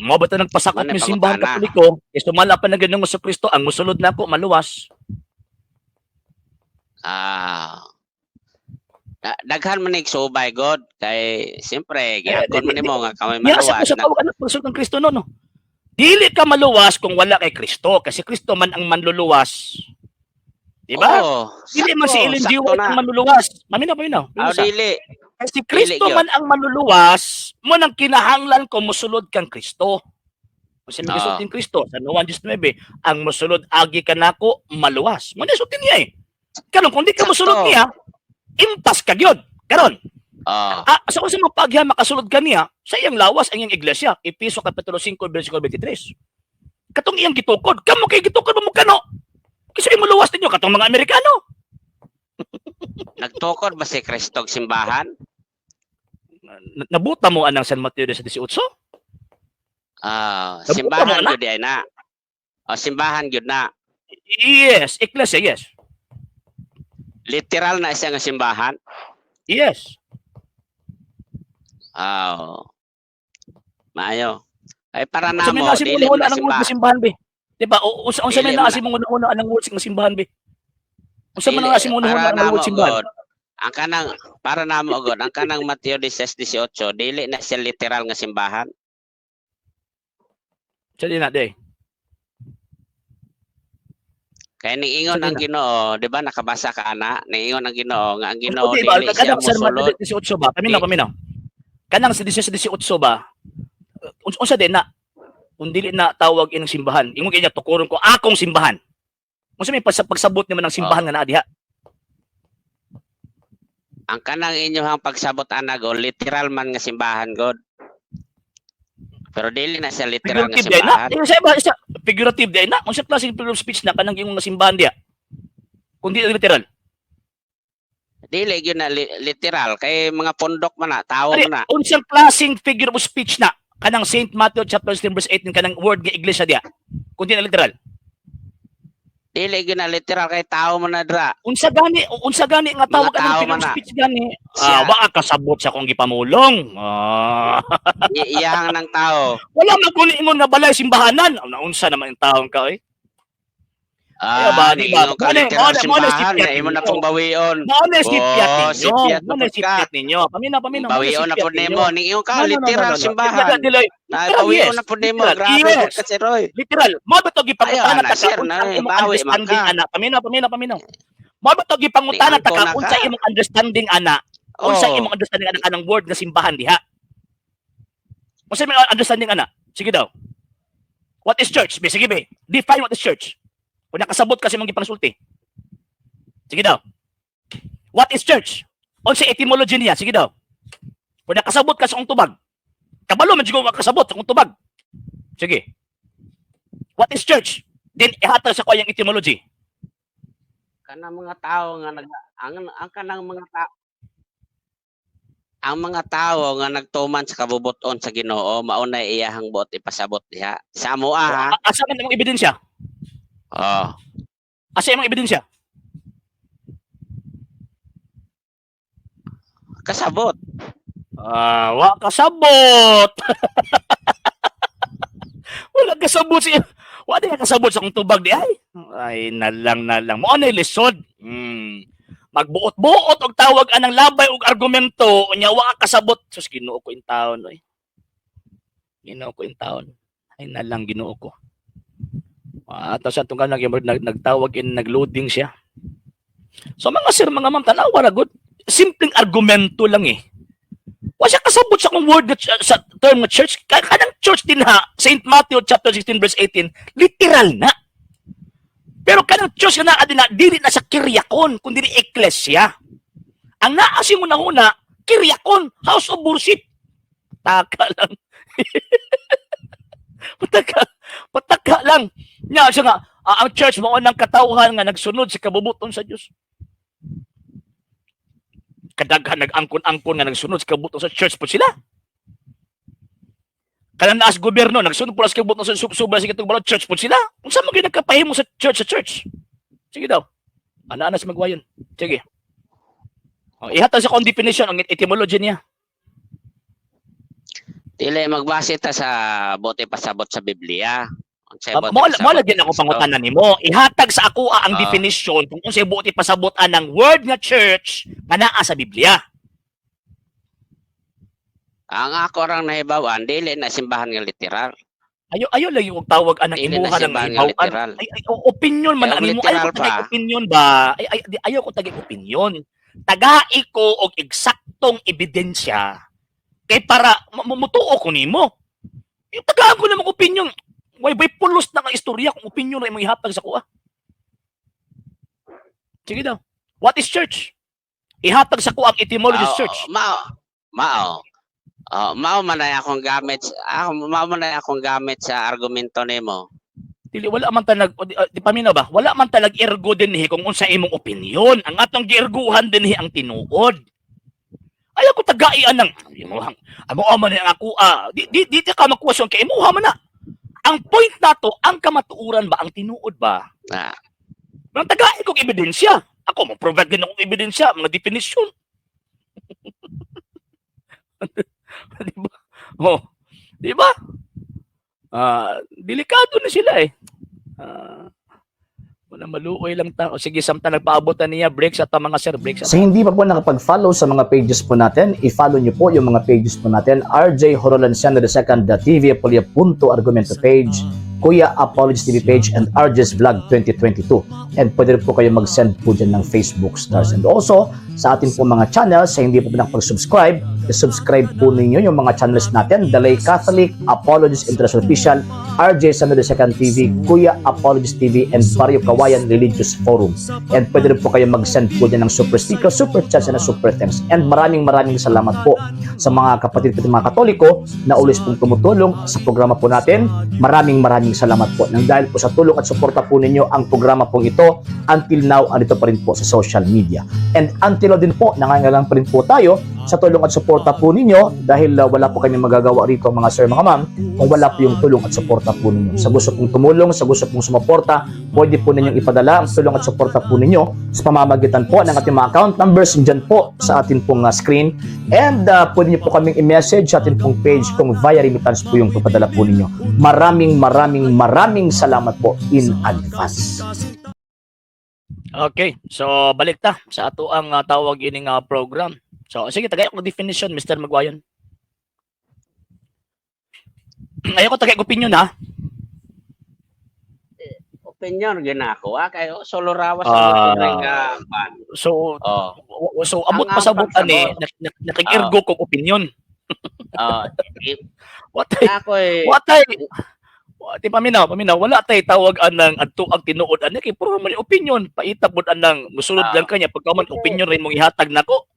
Mo ba ta nagpasakop Mao na mi Simbahang pangutana. Katoliko? Kay sumala pa na Ginoong Kristo, ang mosulod nako maluwas. Daghan man nig subay god kay siyempre giangkon man nimo nga kami Niya sa maluwas. ko sa tawag anak pagsulod ng Kristo no no. Dili ka maluwas kung wala kay Kristo kasi Kristo man ang manluluwas. Di ba? Oo, Dili man si sakto, Ellen G. sakto White na. ang manluluwas. Maminaw, paminaw. Ah, dili. Kasi Kristo Dili gyud. man ang manluluwas, mo nang kinahanglan ko mosulod kang Kristo. Kung sino gisulti ni Kristo sa Juan 19, ang mosulod agi kanako maluwas. Mo na sulti niya eh. Karon kung di ka mosulod niya, impas ka gyud. Karon, sa unsa mo pagya makasulod ka niya sa iyang lawas ang iyang iglesia. Epeso kapitulo 5 versikulo 23. Katong iyang gitukod, kamo kay gitukod mo kano. Kasi imo luwas ninyo katong mga Amerikano. Nagtukod ba si Kristo og simbahan? Nabuta mo anang San Mateo 18? Nabuta mo Simbahan na? gyud ay na. Oh, simbahan gyud na. Yes, iglesia, yes. Literal na siya nga simbahan. Yes. Maayo. Ay para Unsa may namo naa si dili mo mong na anang word simbahan. nga simbahan be? Di ba? O, unsa unsa may Dili naa mo si mong una anang word nga simbahan be? Unsa man Dili, naa si mong para una anang namo word simbahan? god. Ang kanang para namo god, ang kanang Mateo 16:18 dili na siya literal nga simbahan. Sa di na day. Kay niingon Sa ang Ginoo, di ba nakabasa ka ana? Niingon ang Ginoo nga ang Ginoo O, di ba? dili siya Kanang San Mateo mosulod. 18 ba? Paminaw, paminaw. Kanang sa 16:18 ba? Unsa din na? Kung dili na tawag ining simbahan. Ingon kanya, tukuron ko akong simbahan. Unsa may pagsabot nimo ng simbahan nga naa diha? Ang kanang inyong pagsabot ana go, literal man nga simbahan god. Pero dili na siya literal nga Figurative diay na. simbahan. Ingon sa iba, isa, figurative diay na. Unsa klase figure of speech na kanang ingon nga simbahan diha? Kung di na literal. Dili gyud na literal kay mga pundok man na, tao Ari, man na. Unsang klaseng figure of speech na kanang St. Matthew chapter 16 verse 18, kanang word nga iglesia diha? Kung di na literal. Dili gyud na literal kay tao man na dra. Unsa gani nga tawag Mga anang tao figure man of na. speech gani? Siya. Ah, wa kasabot sa akong gipamulong. Ah. Iyang ng tao. Wala man kuno ingon nga balay simbahanan. Naunsa naman yung taon ka oy. Kaya ba, Ah, di ba? niingon ka literal Mao na simbahan, sipyat na imo na ninyo. pong bawion. Mao na sipyat Oh, ninyo. sipyat na Mao na pud ka. sipyat ninyo. Paminaw, paminaw. Mao na Bawion na sipyat pud ninyo. nimo. Niingon ka No, no, no, literal no, no. simbahan. Dili, dili, Na literal, bawion yes. na pud nimo. Literal, Grabe pud yes. ka si Roy. Literal. Mao ba to gipangutana Ayaw, ta na, ka sir, unsa na, ang imong bawi man understanding ka. ana? Paminaw, paminaw, paminaw. Mao ba to gipangutana ta Niangko ka na unsa ka. imong understanding ana? Unsa Oh. imong understanding ana kanang word nga simbahan diha? Unsa imong understanding ana? Sige daw. What is church? Be, sige be. Define what is church. Kung nakasabot kasi imong gipangsulti. Sige daw. What is church? Unsa etymology niya? Sige daw. Kung nakasabot ka sa akong tubag. Kabalo man jud ko makasabot sa akong tubag. Sige. What is church? Then ihatag sa ko yung etymology. Kanang mga tao nga nag ang kanang mga tao, ang mga tao nga nagtuman sa kabubuton sa Ginoo, mao na iyahang buot ipasabot diha sa amoa ha. Asa man imong ebidensya? Oh. Asa imong ebidensya? Kasabot. Ah, wa kasabot. Wala kasabot siya. Wa di kasabot sa akong tubag di ay. Ay nalang nalang. Mao na lisod. Magbuot-buot og tawag anang labay og argumento unya wa ka kasabot. Sus, Ginoo ko in taon oy. Ginoo ko in taon. Ay nalang, Ginoo ko. Ah, tapos atong kanang nagtawag in nagloading siya. So mga sir, mga ma'am, tanawa ra gud. Simpleng argumento lang eh. Wa siya kasabot sa kung word sa term nga church. Kanang church din ha, St. Matthew chapter 16 verse 18, literal na. Pero kanang church nga naa din na, dili na sa kiryakon, kundi di eklesia. Ang naa sa una-una, kiryakon, house of worship. Taka lang. Pataka, pataka lang. Nya siya nga, ah, ang church mao nang katawhan nga nagsunod sa kabubuton sa Dios. Kadaghan nag-angkon-angkon nga nagsunod sa kabubuton sa church po sila. Kanang naas gobyerno nagsunod po sa kabubuton sa subay sa katong balot, church po sila. Unsa man gyud nagkapahimo sa church sa church? Sige daw. Ana-ana sa magwayon. Sige. Oh, ihatag sa akong definition ang etymology niya. Dili magbase ta sa buot ipasabot sa Biblia. Unsay buot Mo ipasabot mo lagi ni ako Kristo? pangutana nimo. Ihatag sa ako ang definition kung unsay buot ipasabot anang word nga church nga naa sa Biblia. Ang ako rang nahibaw-an, dili na simbahan nga literal. Ayo ayo lagi og tawag anang Dili na imuha ng simbahan nga nahibaw-an. literal. Ay, ay, opinion man Kaya ang imo. Ayaw ko literal tagay pa. opinion ba? Ay, ay, di, ayaw ko tagay opinion. Tagai ko og eksaktong ebidensya kay para mutuo ko nimo. Yung tagaan ko namang opinion. Way bay pulos na nga istorya kung opinion ra imong ihatag sa kuha. Sige daw. What is church? Ihatag sa kuha ang etymology of Ah, church. Mao mao. Oh, mao man ay akong gamit, ako mao man ay akong gamit sa argumento nimo. Dili, wala man talag o di paminaw ba? Wala man talag ergo dinhi kung unsa imong opinion. Ang atong gierguhan dinhi ang tinuod. Ayaw ko tagaian ng imuhang amo man ang ako ah. Di ka makwasyon kay imuha man na. Ang point nato, ang kamatuoran ba, ang tinuod ba? Ah, Nang tagai kong ebidensya. Ako mo provide din akong ebidensya, mga definition. Di ba? Oh, di ba? Ah, delikado na sila eh. Ah, wala, maluoy lang tao. Sige, samtang nagpaabot na niya, break sa ta mga sir, break sa Sa hindi pa po nakapag-follow sa mga pages po natin, i-follow niyo po yung mga pages po natin. RJ Horolanciano II, the TV Apolia Punto Argumento page, Kuya Apology TV page, and RJ's Vlog 2022. And pwede rin po kayo mag-send po dyan ng Facebook stars. And also, Sa atin po mga channels, sa hindi po nakapag-subscribe, subscribe po ninyo yung mga channels natin, The Lay Catholic, Apologist International Official, RJ Samuel II TV, Kuya Apologist TV, and Barrio Kawayan Religious Forum. And pwede rin po kayo mag-send po dyan ng super sticker, super chats, and super thanks. And maraming maraming salamat po sa mga kapatid po mga Katoliko na always pong tumutulong sa programa po natin. Maraming maraming salamat po. Nang dahil po sa tulong at suporta po ninyo ang programa pong ito, until now, andito pa rin po sa social media. And until now din po, nangangailangan pa rin po tayo sa tulong at suporta po ninyo dahil wala po kami magagawa rito, mga sir, mga ma'am, kung wala po yung tulong at suporta po ninyo. Sa gusto pong tumulong, sa gusto pong sumuporta, pwede po ninyong ipadala ang tulong at suporta po ninyo sa pamamagitan po ng ating mga account numbers dyan po sa atin pong screen. And pwede niyo po kaming i-message sa atin pong page kung via remittance po yung papadala po ninyo. Maraming maraming maraming salamat po in advance. Okay, so balik ta sa ato ang tawag ining program. So sige, tagay ko definition, Mr. Magwayon. Ayoko tagay ko opinion ha. Opinion ginako ah kay oh, solo rawas ang nga pan. So Oh. so amot Ang pa sa ang butan eh, nakig-ergo kog opinion. Oh, What ako eh what ay Di paminaw, paminaw, wala tay tawag anang adto ang tinuod ani kay puro man opinion, paita pud anang musulod lang kanya pagka man opinion rin mong ihatag nako.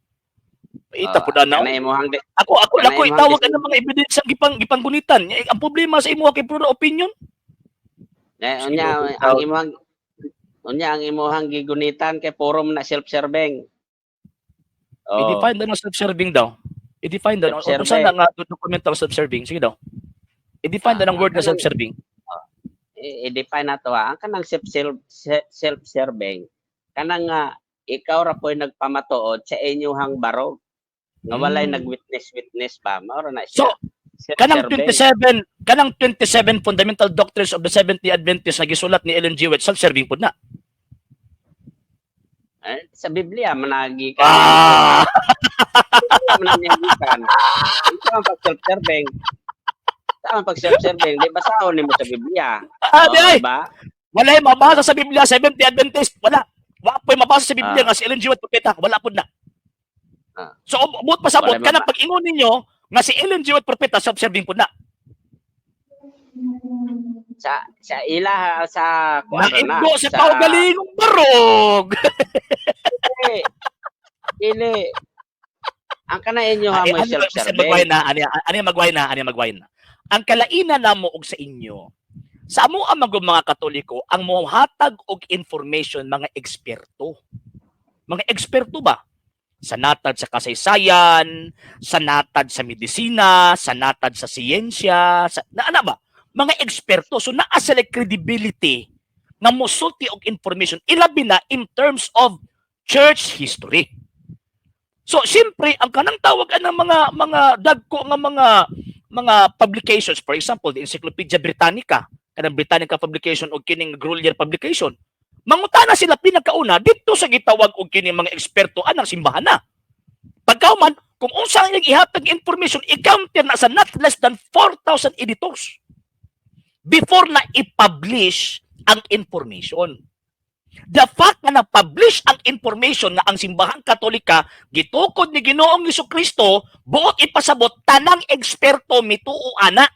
Paita pud anang Kanay imong Ako ako Kanay ako imong itawag anang mga ebidensya gipanggunitan. Eh, ang problema sa imo kay puro opinion. Eh, Sige, unya okay. ang imong unya ang imong gigunitan kay puro man na self-serving. Oh. I-define daw ng self-serving daw. I-define daw. Kung saan Self-serving. na nga document ang self-serving. Sige daw. I-define daw ng word na self-serving. I-define na to ah. Ang kanang self-serving kanang nga ikaw ra po'y nagpamatuod sa inyuhang barog nga walay nagwitness witness ba mao ra na siya. So, kanang Self-serving. 27, kanang 27 fundamental doctrines of the Seventh-day Adventist na gisulat ni Ellen G. White, self-serving pud na. Eh, sa Biblia managi ka. Ah! Managi ka. Ikaw ang pag self-serving. Sa ang pag self-serving, di basahon nimo sa Biblia. Ah, di Oh, ay! di ba? Wala yung mabasa sa Biblia, Seventh-day Adventist. Wala. Wala po yung mabasa sa Biblia nga si Ellen G. White propeta. Wala po na. So, umot pa sabot, Wala kanang pag-ingon ninyo nga si Ellen G. White propeta, self-serving po na. Sa ila sa kuan na. Naigo sa kaugalingong barog. Dili. Dili. Ang kana inyo ha Ay, mo ano, Mr. self-serving. Magway na, ano, ano magway na, ano magway na. Ang kalainan namo og sa inyo, sa amo ang mga Katoliko, ang mohatag og information mga eksperto. Mga eksperto ba? Sa natad sa kasaysayan, sa natad sa medisina, sa natad sa siyensya, sa, na ana ba? Mga eksperto. So naa sila credibility nga mosulti og information ilabi na in terms of church history. So siyempre ang kanang tawag ang mga dagko nga mga publications, for example the Encyclopedia Britannica, kanang Britannica publication o kining Grolier publication, mangutana sila pinakauna dito sa gitawag og kining mga eksperto anang simbahan na. Pagkauman kung unsa ang ilang ihatag information, i-counter na sa not less than 4,000 editors before na i-publish ang information. The fact na na-publish ang information nga ang simbahang Katolika gitukod ni Ginoong Kristo, buot ipasabot tanang eksperto mituo ana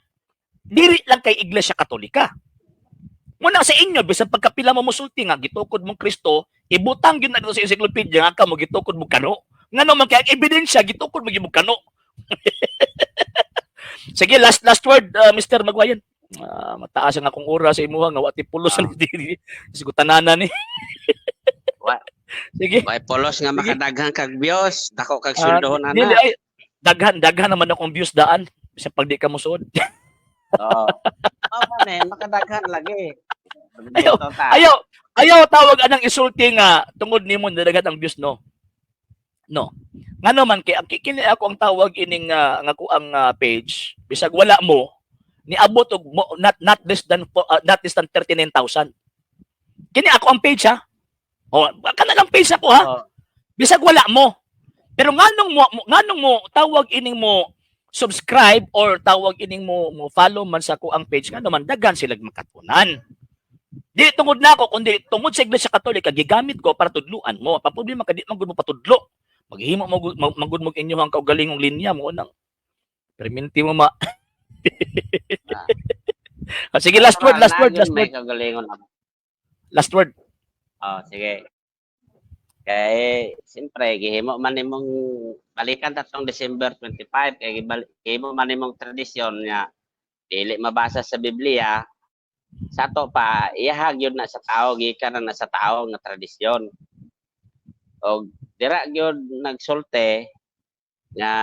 diri lang kay Iglesia Katolika. Muna sa inyo bisan pagkapila mo mosulti nga gitukod mong Kristo, ibutang gyud na dito sa encyclopedia nga kamo gitukod mo kano. Ngano man kay ang ebidensya gitukod mo gyud mo kano. Sige, last last word, Mr. Magwayan. Mataas ang akong oras sa imuha nga wa ti pulos ni diri. Sigutananan ni. Sige. Way polos nga Sige. makadaghan kag views, dako kag Ah, sweldohon dili ana. ay daghan daghan naman akong views daan bisan pag di ka mosuod. Oo. Mao man eh, makadaghan lagi. Ayaw, Ayaw ayaw tawag anang isulti nga tungod nimo nadaghan ang views, no. No. Ngano man kay ang kini ako ang tawag ining ang ako ang page bisag wala mo niabot og not less than 39,000. Kini ako ang page ha. Oh, kana lang page ako ha. Oo. Bisag wala mo. Pero nganong mo tawag ining mo subscribe or tawag ining mo mo follow man sa ako ang page, ngano man daghan sila makatunan. Di tungod na ako kundi tungod sa Iglesia Katolika gigamit ko para tudluan mo. Pa problema ka di man gud mo patudlo. Maghimo mo magud mo inyo ang kaugalingong linya mo nang perminti mo ma. Ah, sige, last word, last word, last May word, kagalingon ako. last word. Oh, sige. Kay siyempre gihimo man nimong balikan tatong December 25 kay gihimo man nimong tradisyon nga dili mabasa sa Biblia. Sa ato pa iyahag yun na sa tao, gikan na na sa tao nga tradisyon. Og dira gyud nagsulte nga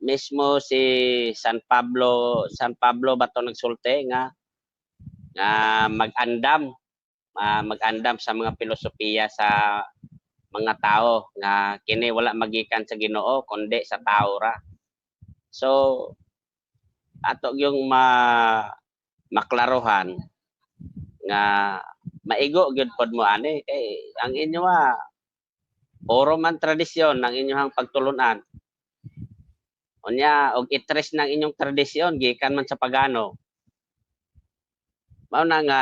mismo si San Pablo, San Pablo ba to, nagsulte nga nga mag-andam, mag-andam sa mga filosofiya sa mga tao nga kini wala magikan sa Ginoo kundi sa tao ra. So ato yung maklarohan nga maigo gyud pod mo ani kay ang inyo puro man tradisyon ang inyong pagtulunan. Unya og itres ng inyong tradisyon gikan man sa pagano. Mao na nga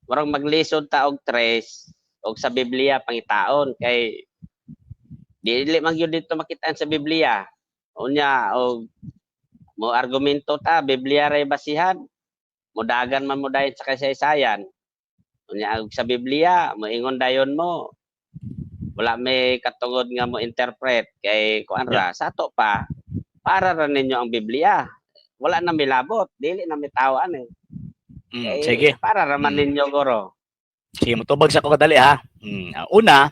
murag maglisod ta og tres og sa Biblia pangitaon kay dili man gyud dito makitaan sa Biblia. Unya og mo argumento ta, Biblia ray basihan, mudagan man mo dayon sa kasaysayan. Unya og sa Biblia moingon dayon mo wala may katungod nga mo interpret kay kuan ra. Sa ato pa, para ra ninyo ang Biblia, wala na milabot, dili na mitawan eh. Eh, Sige. para ra man ninyo goro. Sige, motubag sa ko kadali ha. Una,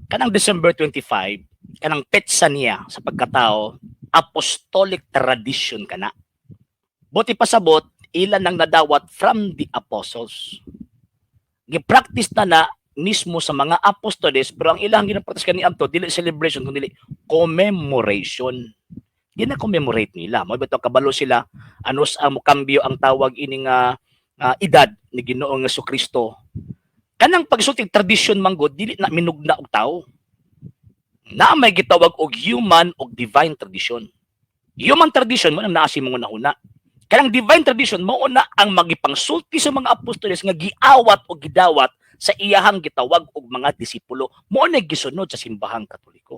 kanang December 25, kanang petsa niya sa pagkatao, apostolic tradition kana. Buti pasabot, ilan nang nadawat from the apostles. Gi-practice na na mismo sa mga apostoles, pero ang ilang gina-practice kani adto dili celebration kundi commemoration. Gina-commemorate nila. Mao bitaw kabalo sila ano sa mokambyo ang tawag ini nga edad ni Ginoong Kristo. Kanang pagsulti tradisyon man gud, dili na minugna og tao. Na may gitawag og human og divine tradition. Human tradition mo nang naa sa imong hunahuna. Kanang divine tradition mao na ang magipangsulti sa mga apostoles nga giawat o gidawat sa iyahang gitawag og mga disipulo. Mao na gisunod sa Simbahang Katoliko.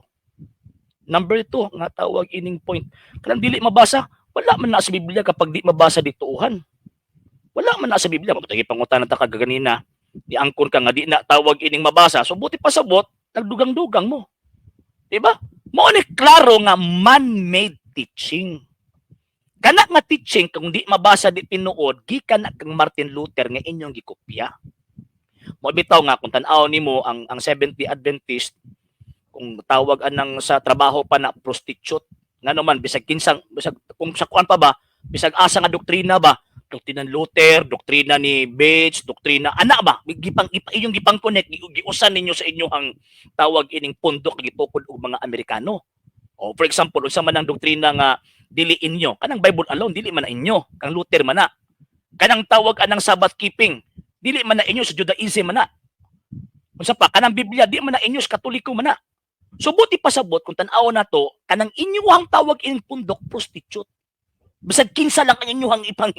Number 2 nga tawag ining point. Kanang dili mabasa, wala man na sa Biblia kapag di mabasa dituuhan. Wala man na sa Biblia. Mabutagi pangutana ta kaganina. Di angkon ka nga di na tawag ining mabasa. So buti pasabot, nagdugang-dugang mo. Diba? Mao ni klaro nga man-made teaching. Kana nga teaching kung di mabasa di tinuod, gikan na kang Martin Luther nga inyong gikopya. Mo bitaw nga kung tan-aw nimo ang Seventh-day Adventist, kung tawag anang sa trabaho pa na prostitute, ngano man bisag kinsang, bisag kung sa kuan pa ba, bisag asa nga doktrina ba, doktrina ni Luther, doktrina ni Bates, doktrina ana ba, gipang inyong gipang connect, giusan ninyo sa inyong tawag ining pundok gitukod og mga Amerikano. O for example, unsa man ang doktrina nga dili inyo, kanang Bible alone dili man na inyo, kang Luther man na. Kanang tawag anang Sabbath keeping, dili man na inyo, sa Judaism man na. Unsa pa, kanang Biblia di man na inyo, sa Katoliko man na. So buti pasabot kung tan-aw na to, kanang inyuhang tawag ining pundok prostitute. Bisag kinsa lang ang inyuhang ipang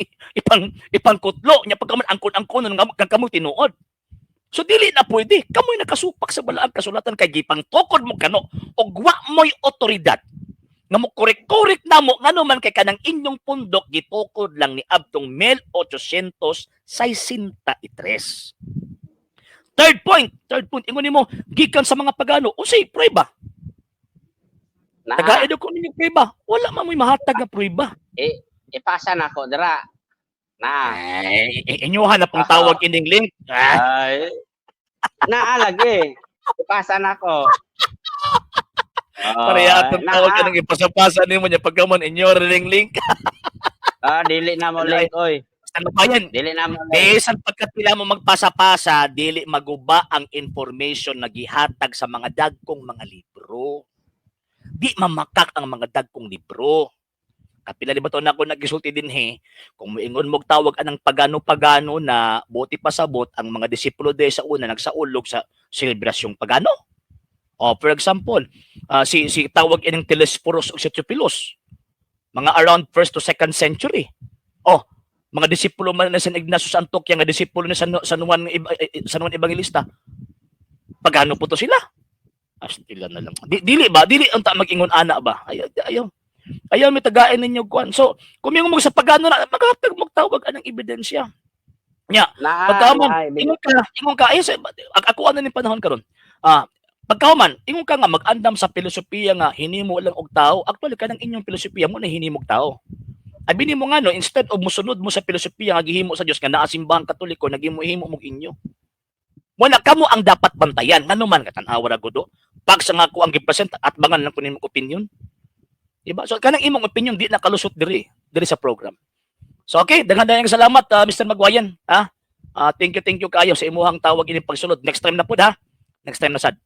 ipangkutlo nya pagkaman angkon-angkon nga kamo tinuod. So dili na pwede. Kamoy nakasupak sa balaang kasulatan kay gipangtukod mo kano og wa mo'y otoridad nga mo korek-korek na mo, ngano man kay kanang inyong pundok gitukod lang ni adtong 1863. Third point, ingon nimo gikan sa mga pagano, unsay prueba? Na, Tagaid ko ninyo prueba. Wala man mo'y mahatag nga prueba. Ipasa na ko dira. Na. Ay, inyuhan na pong tawag ining link. Ay. Naa lagi. Ipasa na ko. Oh, Pareha atong na, tawag kanang ipasapasa nimo nya pagkaman inyo ring link. Ah, dili na mo link oy. Ano pa yan? Dili na mo link. Bisan pagkatila mo magpasa-pasa, dili maguba ang information na gihatag sa mga dagkong mga libro. Di mamakak ang mga dagkong libro. Kapila di ba to na ako nagisulti din he, kung moingon mo tawag anang pagano-pagano na buti pasabot ang mga disipulo de sa una nagsaulog sa selebrasyong pagano. O for example, si si tawag ining Telesphorus ug si Theophilus, mga around first to second century. Oh, mga disipulo man na San Ignacio sa Antioquia nga disipulo ni San Juan Evangelista. Pagano po to sila? Astila na lang. Dili ba? Dili unta mag-ingon ana ba? Ayaw, ayaw. Ayaw mi tagain ninyo kuan. So, kung mingon mo sa pagano na maghatag mo tawag anang ebidensya. Naa, Pagkaman, naa, ingon ka, ay, sa, ako ano ning panahon karon. Pagkahuman, ingon ka nga mag-andam sa filosofiya nga hinimo lang og tao. Actually, kanang inyong filosofiya mo na hinimog tao. Abi nimo nga no, instead of musunod mo sa filosofiya nga gihimo sa Dios nga naa simbahang Katoliko, naghimo-himo mog inyo. Wala kamo ang dapat bantayan. Ngano man ka tan-awa ra gudo. Pag sa nga ko ang gipresent at bangan lang ko nimong opinion. Diba? So kanang imong opinion di na kalusot diri sa program. So okay, daghan dayang salamat, Mr. Magwayan, ha? Thank you, thank you kaayo sa imuhang tawag ini pagsulod. Next time na pud ha. Next time na sad.